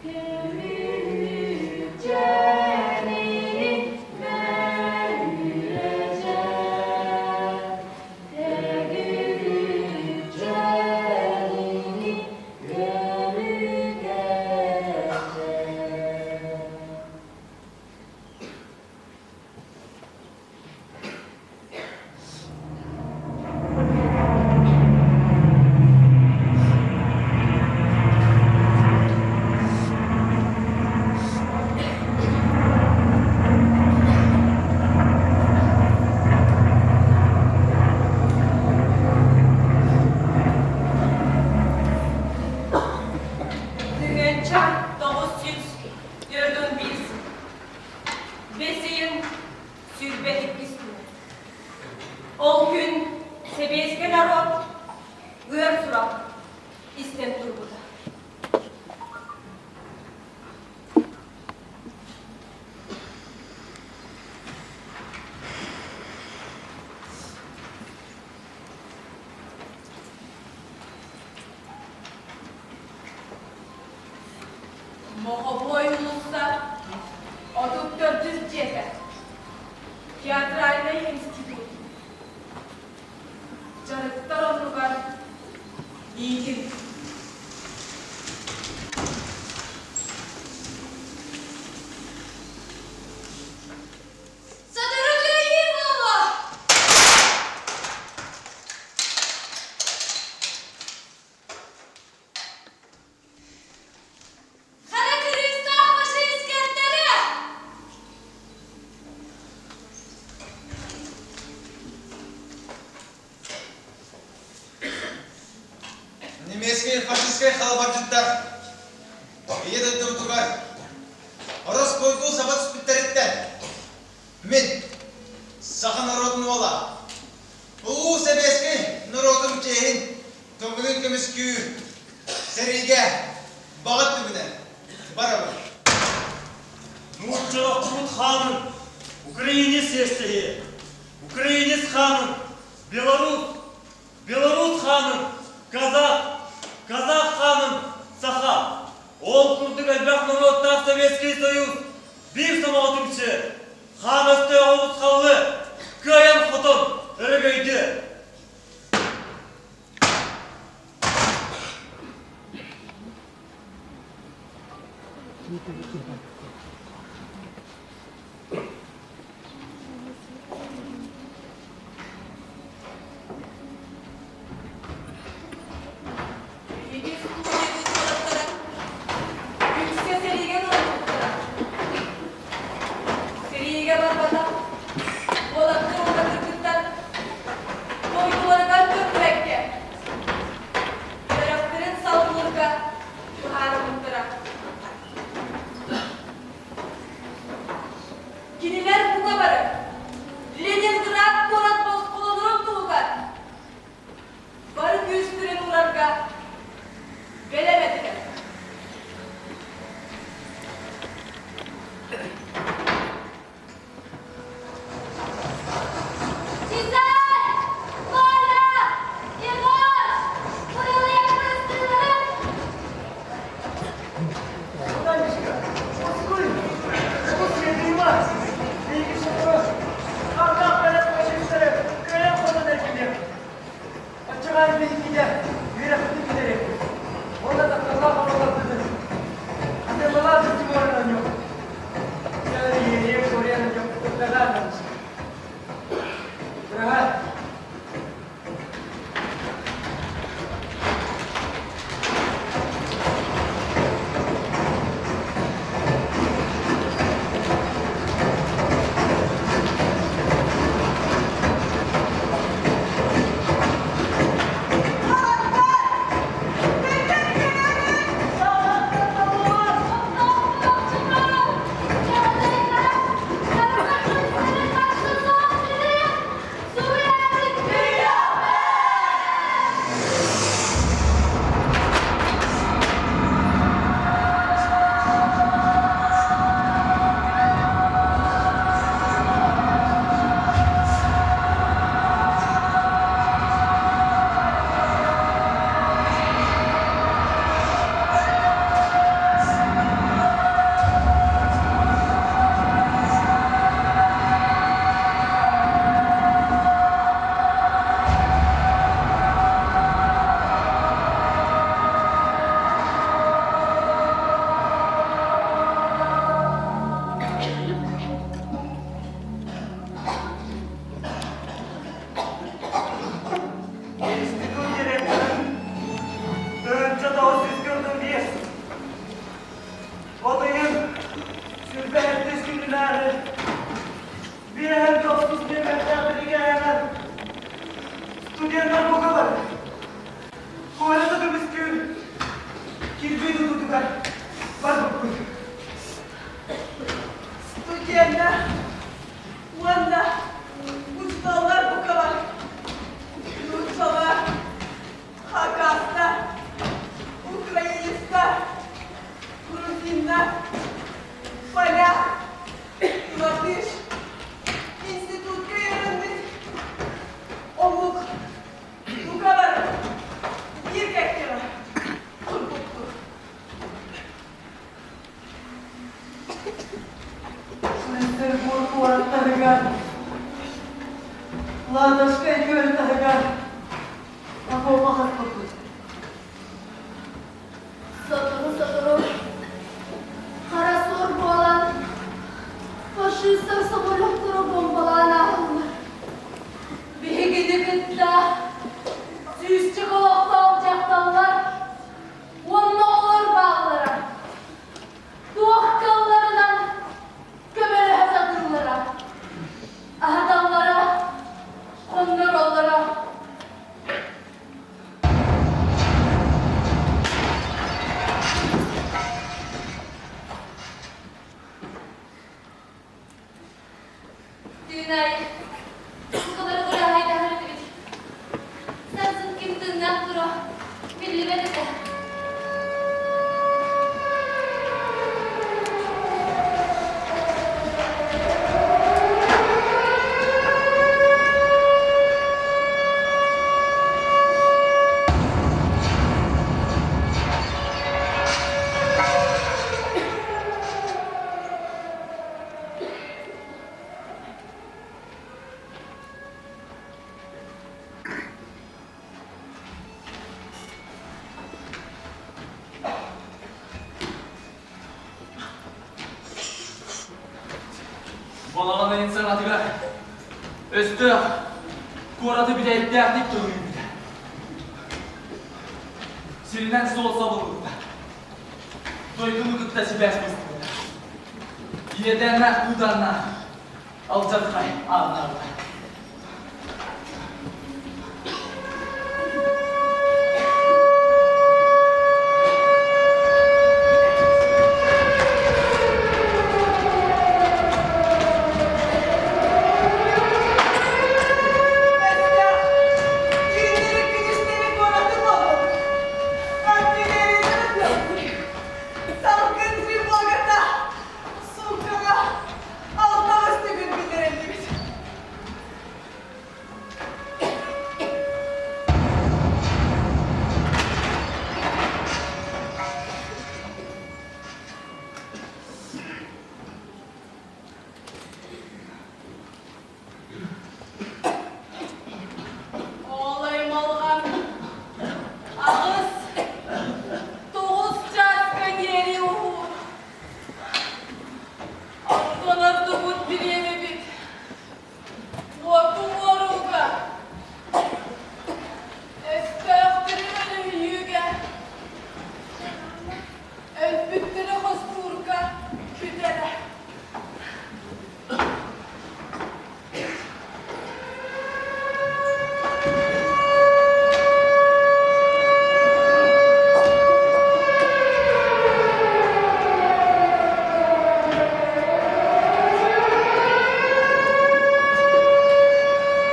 Көмүлүкчэниини мөһүрэтэн, Төгүрүкчэниини көмүкэчэн. Тыһыынча 941 сыл. Бэс ыйын 22 күнэ. Ол күн сэбиэскэй норуот ыар сурах истэн турбута. Мохобуой уулусса 34 Театральнай институт. Дьарыктар оннугар миигин. Сотору кыайыы буолуо! Хара кырыыстаах фашисткэрдэрэ! Немецкэй фашистскай халабардьыттар Ийэ дойдубутугар ороспуойдуу саба түспүттэриттэн мин, саха норуотун уола, улуу сэбиэскэй норуотум чиэһин көҥүлүн көмүскүүр сэриигэ баҕа өттүбүнэн барабын. Нуучча охтубут хаанын украинец иэстэһиэ, украинец хаанын белорус, белорус хаанын казах, казах хаанын саха. Ол курдук элбэх норуоттаах Советский Союз биир сомоҕо түмсүө, хаан өстөөҕү урусхаллы кыайан-хотон өрөгөйдүө. Биһиги студиябыт уолаттара үксэ сэриигэ ылыллыбыттара. Сэриигэ барбатах уолаттар уонна кыргыттар дойдуларыгар төннүбэккэ, үөрэхтэрин салгыырга быһаарыммыттара. Кинилэр бука бары Ленинград куорат босхолонорун туһугар бары күүстэрин уурарга бэлэм этилэр. Чизай! Коля! Егор! Кырылыйа бырастыыларын! Танечка, успуй! Олус сиэтиимэ! Биһиги сотору Ардах бэлэм фашистары кыайан-хотон эргилиэхпит. Оччоҕо биһиккитэ үөрэхпитин бүтэриэхпит. Уонна тапталлаах оҕолорбутун атыылалаах Тимурын оонньуохпут. Дьэ, Кориан оонньуохпут Быраһаай. Институт директорын 1945 От ыйын сүрбэ эрдис күнүнээҕи биэһэн тохсус нүөмэрдээх биригээҕэ студеннар бука Куораты көмүскүүр кирбии тутуутугар барбыппыт. Студеннар уонна учууталлар бука нууччалар, хакастар, украинецтар, грузиннар, поляк, латыш, институтка үөрэммит омук бука бары биир кэккэҕэ турбуппут. Петербург куораттарыгар. Ладожскай күөл таһыгар окуопа хаспыппыт. Сотору-сотору хара суор буолан фашистар самолеттара бомбалаан ааһаллар. Биһигини кытта сүүсчэкэ олохтоох дьахталлар уонна оҕолор бааллара. Туох кыалларынан көмөлөһө сатыыллара, аһаталлара, хоннороллоро. Түүн аайы сукалары бырааһайдаһар этибит. Сарсын ким тыыннаах туруо биллибэт этэ. Балаҕан ыйын саҥатыгар өстөөх куораты бүтэйдээхтик төгүрүйбүтэ. Сиринэн суол сабыллыбыта. Дойдуну кытта сибээс быстыбыта. Иэдээннээх куудааннаах алдьархай ааҕынаабыта. Өстөөх түүннэри күнүстэри куораты буолбут. Артиллерияны Салгын тревогата сууккаҕа алтаҕыс төгүл биллэриллибит. Ол аймалҕан аҕыс, тоҕус чааска диэри уһуур. Онтон ордубут бириэмэбит уоту уорууга, өстөөхтөрү өлүһүйүүгэ, өлбүттэри хостуурга бүтэрэ.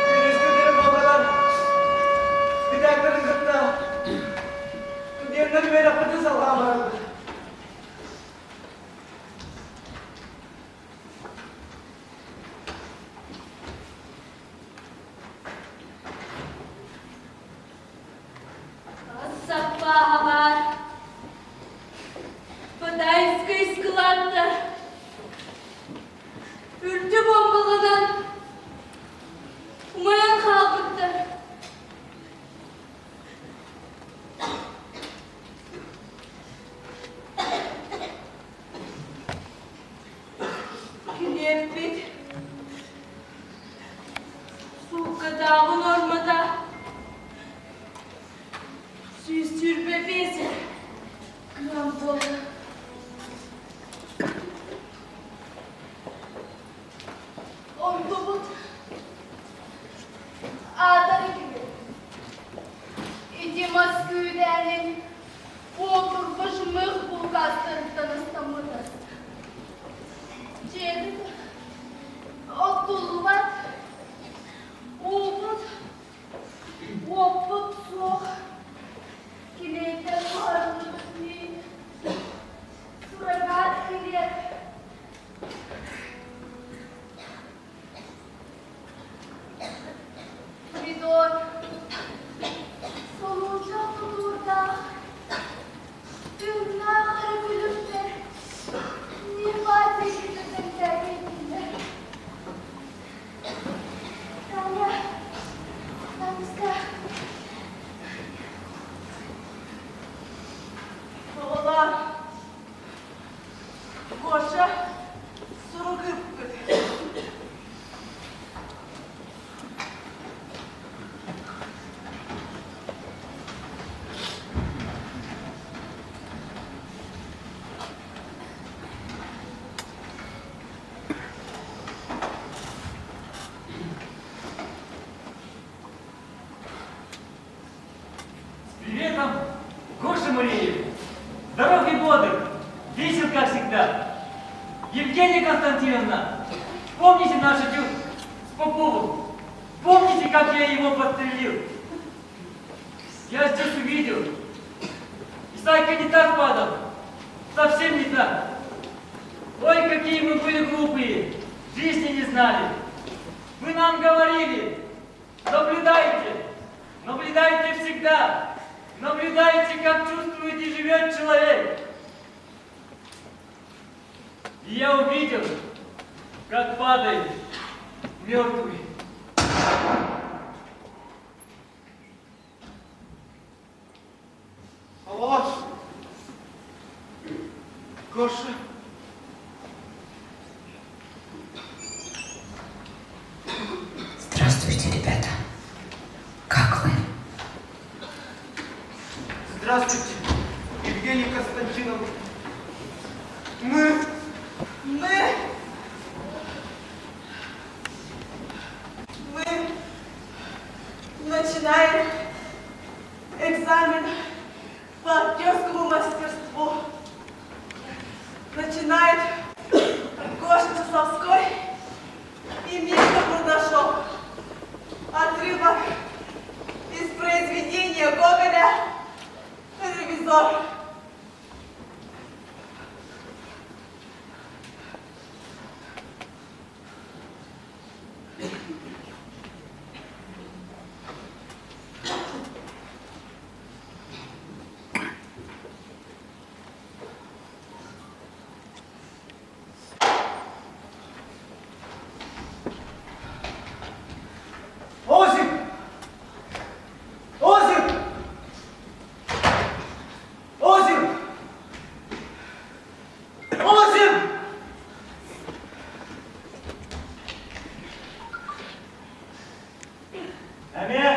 Күнүскү тревогалар бүтээттэрин кытта студеннар үөрэхпитин салҕаан бараллар. Саппааһа баар. Батайскай ыскылааттар үрдү буомбаланан умайан хаалбыттар. Килиэппит сууккатааҕы нуормата 125 грамм буолла. Онтубут аатар үтүгүн. Ити мас күүдээнин Уотурба жмых булкаастарыттан астаммыта. Дьиэбит. Гоша сурук ыыппыт. С приветом, Гоша Муреев! Здоров и бодр, весел, как всегда. Евгения Константиновна, помните наш этюд с Поповым? Помните, как я его подстрелил? Я здесь увидел. Исайка не так падал. Совсем не так. Ой, какие мы были глупые. Жизни не знали. Вы нам говорили, наблюдайте, наблюдайте всегда, наблюдайте, как чувствует и живет человек. И я увидел, как падает мертвый. Алло! Гоша! Здравствуйте, ребята. Как вы? Здравствуйте, Евгений Константиновна. Мы... Мы... Мы начинаем экзамен по актерскому мастерству. Начинает Гоша Часовской и Мишка Бурдашов. Отрывок из произведения Гоголя «Ревизор». Осип! Осип! Осип! Осип! Эмиэ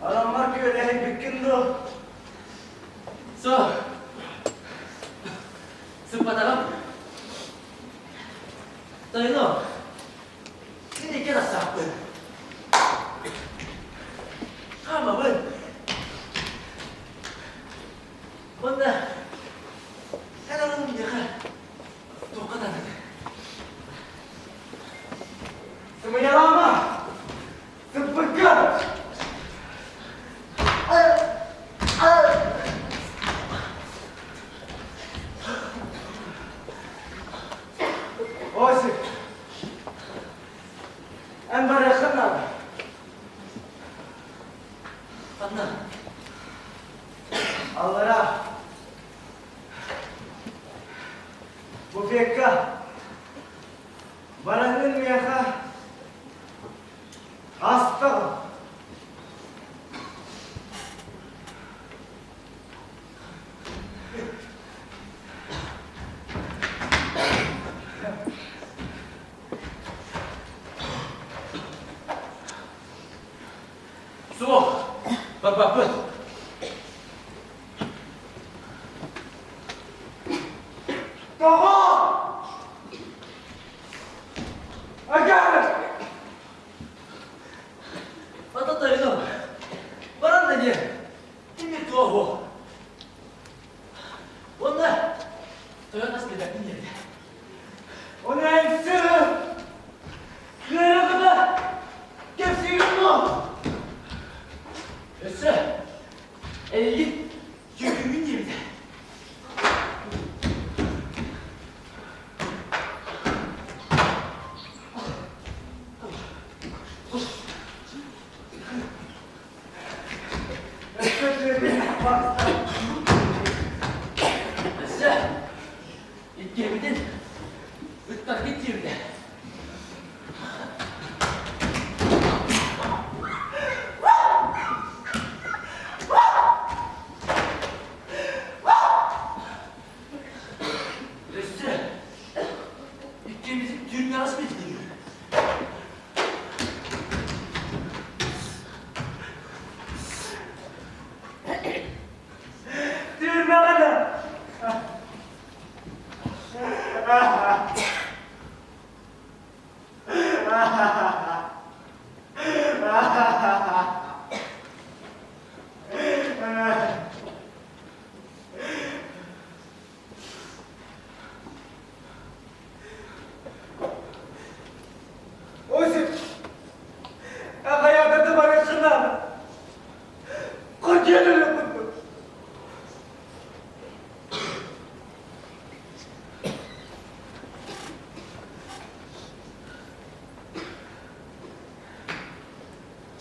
Адаммар күөлэһийбиккин дуу? Суох. Сыппатаҕым. Тойонуом, син икки тахсаахпын. Хаамабын. Уонна эн аны миэхэ туохха нааданы? Сымыйалаама! Сыппыкка! Осип! Эн барыаххын наада. Ханна? Аллара. Буфекка. Бараҥҥын миэхэ астаҕын. Суох, барбаппыт. Тоҕо? Агар! Ата тойоном, баран да диэн, кимир туоһуо. Уонна тойон ас биэрбэппин диэбитэ. Ону эн сыры! Кыайа кэпсиигин дуо? Өссө эйигин түөкүҥҥүн диэбитэ. Өссө түөкүн барса. Өссө иккиэбитин ыттаргыт диэбитэ.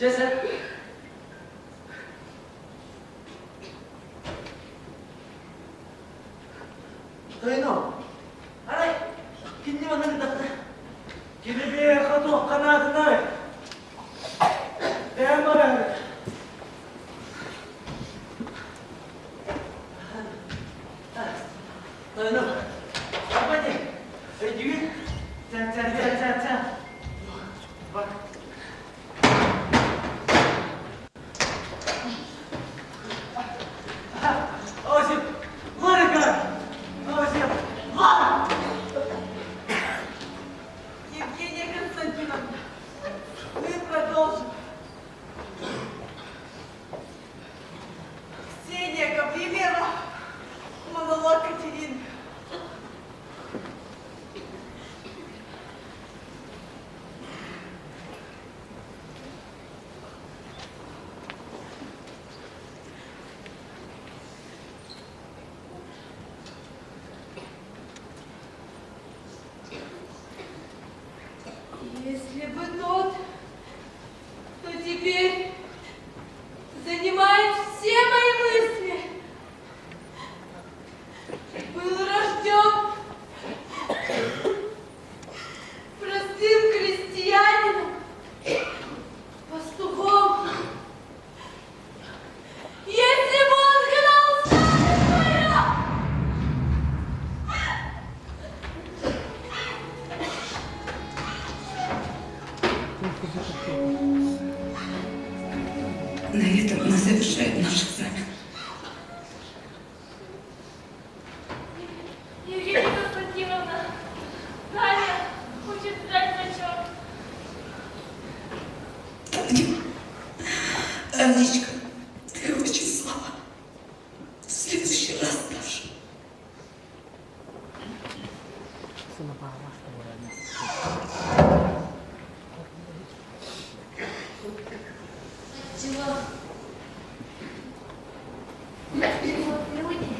Чэ сэ. Тойоно, арай кинини манна ыытахта. Кини биһиэхэ туохха наадынай? Бэйэм барабыт. Тойоно, арбати, өйдүүгүн? Чэ, чэ, чэ, чэ, чэ. Бар. Осип, Ларика! Осип, Лара! Евгения Константиновна, мы продолжим. Ксения Гаврилева, монолог Катерины. Если бы тот, кто теперь занимает все мои мысли, был рожден простым крестьянином, пастухом. Если бы он гнал стадо свое! На этом мы завершаем наш экзамен. Евгения Константиновна, Таня хочет сдать зачет. Таня, Танечка, ты очень слаба. В следующий раз сдашь. Отчего? Отчего люди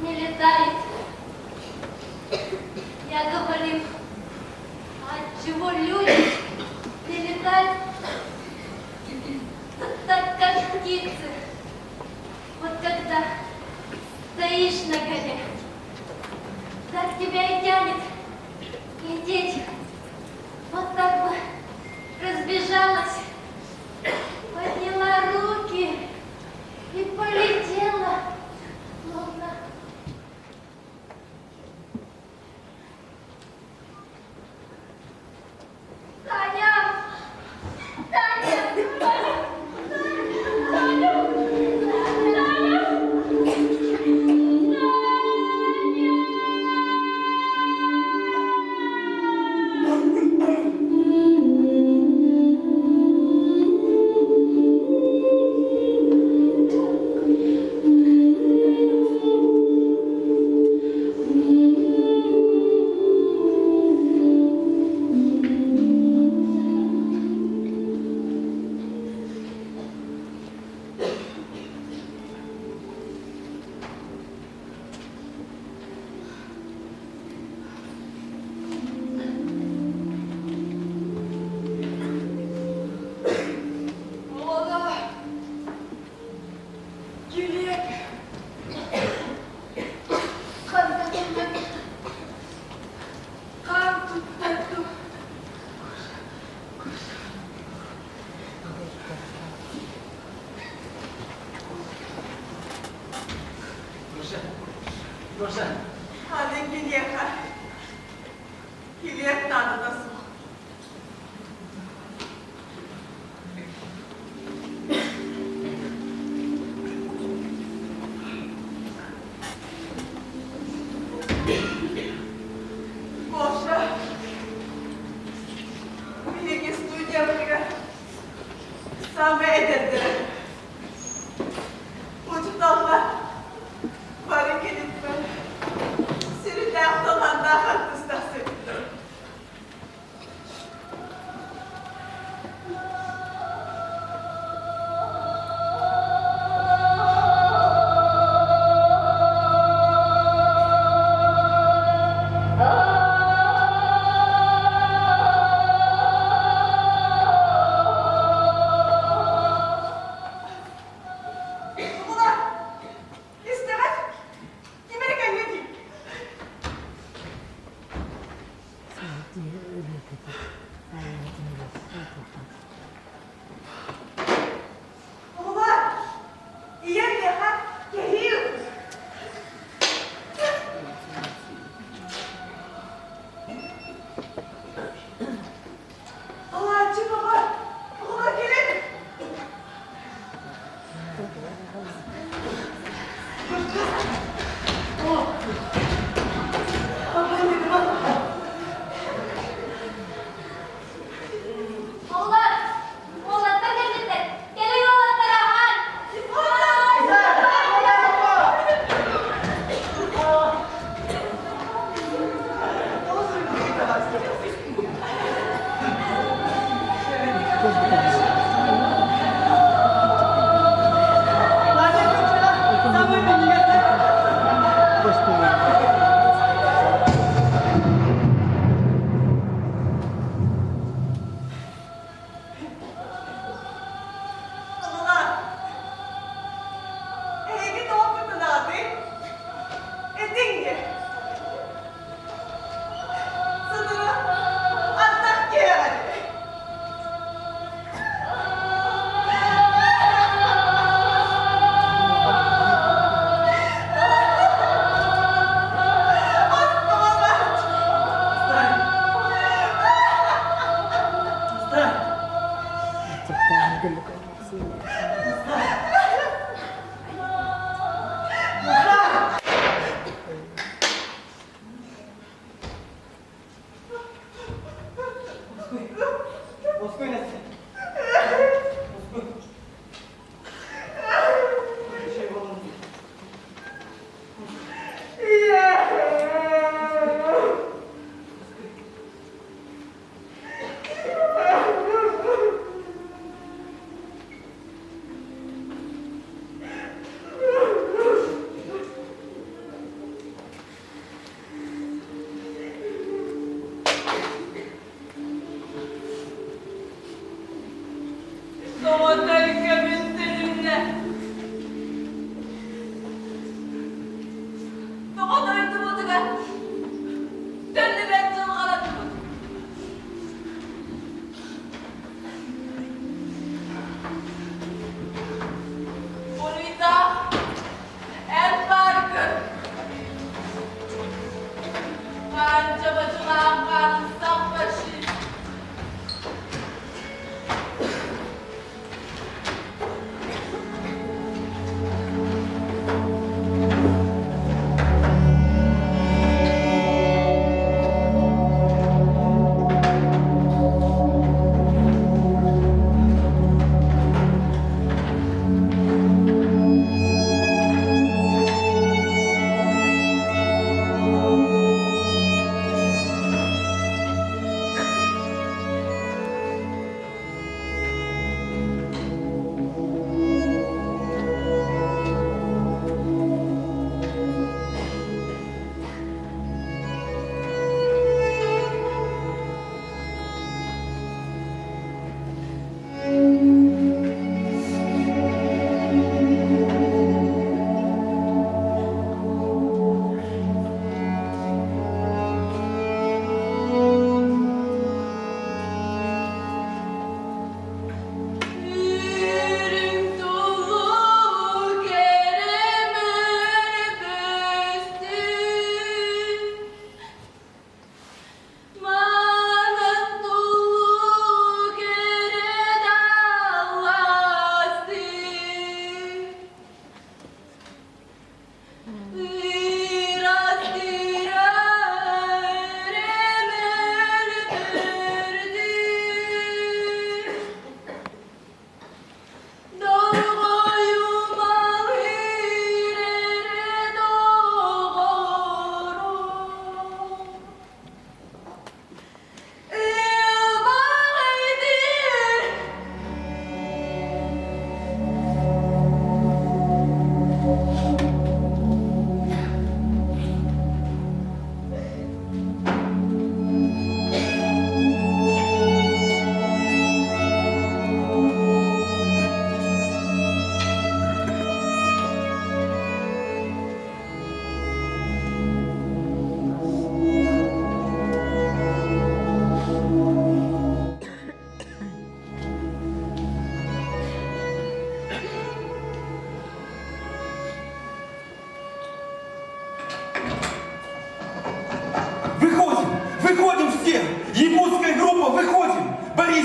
не летают? Я говорю, отчего люди не летают так, как птицы? Вот когда стоишь на горе, так тебя и тянет лететь. Вот так бы разбежалась, подняла руки и полетела, словно Таня! Таня! Таня! Таня! Таня! Ола, Килиэп, Ханна кэллиҥ? хаан туттардым. Гоша, Гоша, Аны киниэхэ килиэп наадата суох. Гоша, биһиги студиябытыгар саамай эдэрдэрэ. Учууталлар бары киниттэн сүрүннээх талааннаах артыыстар сырыттылар.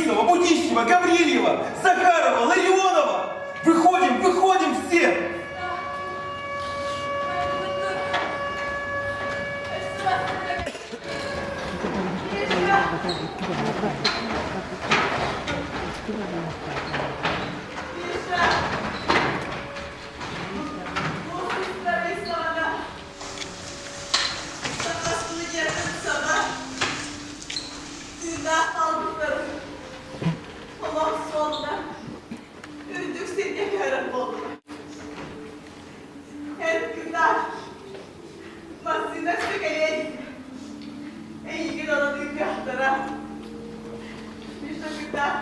Борисова, Будищева, Гаврильева, Захарова, Ларионова! Выходим, выходим все! Тыыннаах хаалбыттарын олох суолунан үрдүк сиргэ көһөрөр буоллулар. Эн кытаат, массыына сүкэлиэн эйигин онон ыытыахтара. Миша кытаат.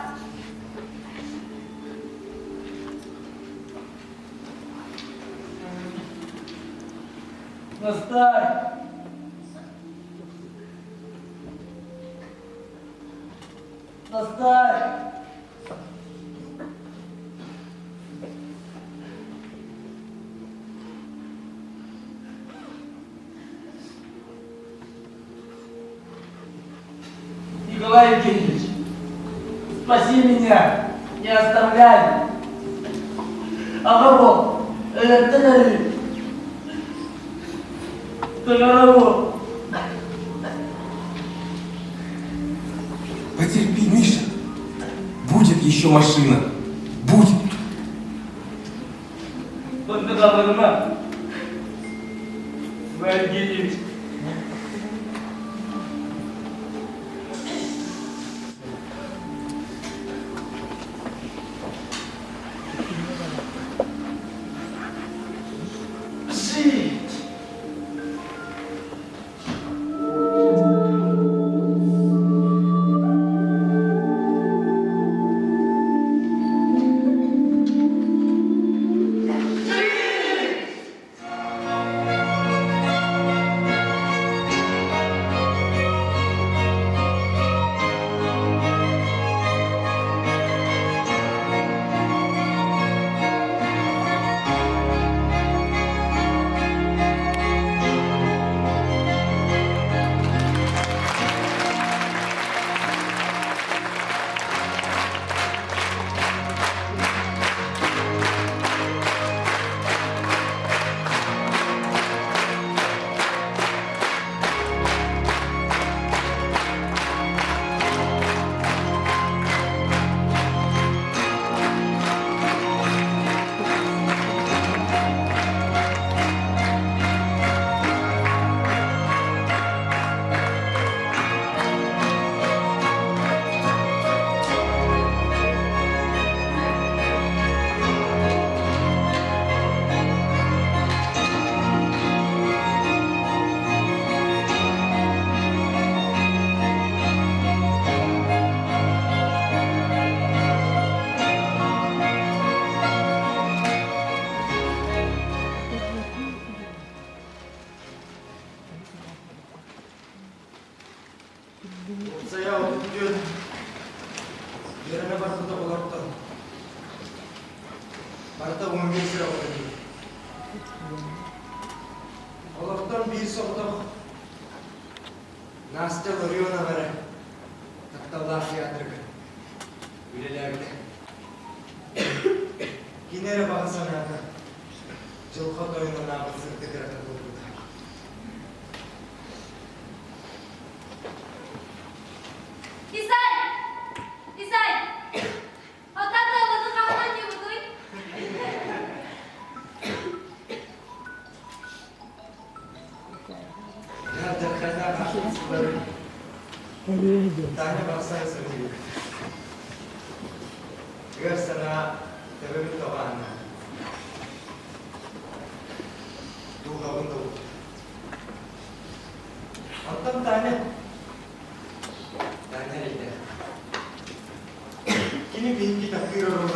Настай! Настай! Николай Евгеньевич, спаси меня, не оставляй. Аҕабыл, өлөртөн өлүү. Таҥарабыл. Потерпи, Миша. Будет еще машина. Будет. Манна даҕаныма. Иван Евгеньевич. Жить! Уопсайа 34 үөрэнэ барбыта олортон барыта 15 сир оҕото дии. Олортон биир соҕотох Настя Ларионова эрэ тапталлаах театрга үлэлээбитэ. Кини эрэ баҕа санаата дьылҕа тойонун аабыт сырдык ырата буолбута. Исай! Исай! Оттон тыалгытын хаһан оонньуубутуй? Таня барсан сылдьыбыт. Ыар санаа төбөбүт тоҕоонно. Дууһабын долгутар. Оттон Таня, Таня эрэйдээх. Кини биһикки таптыыр оруолун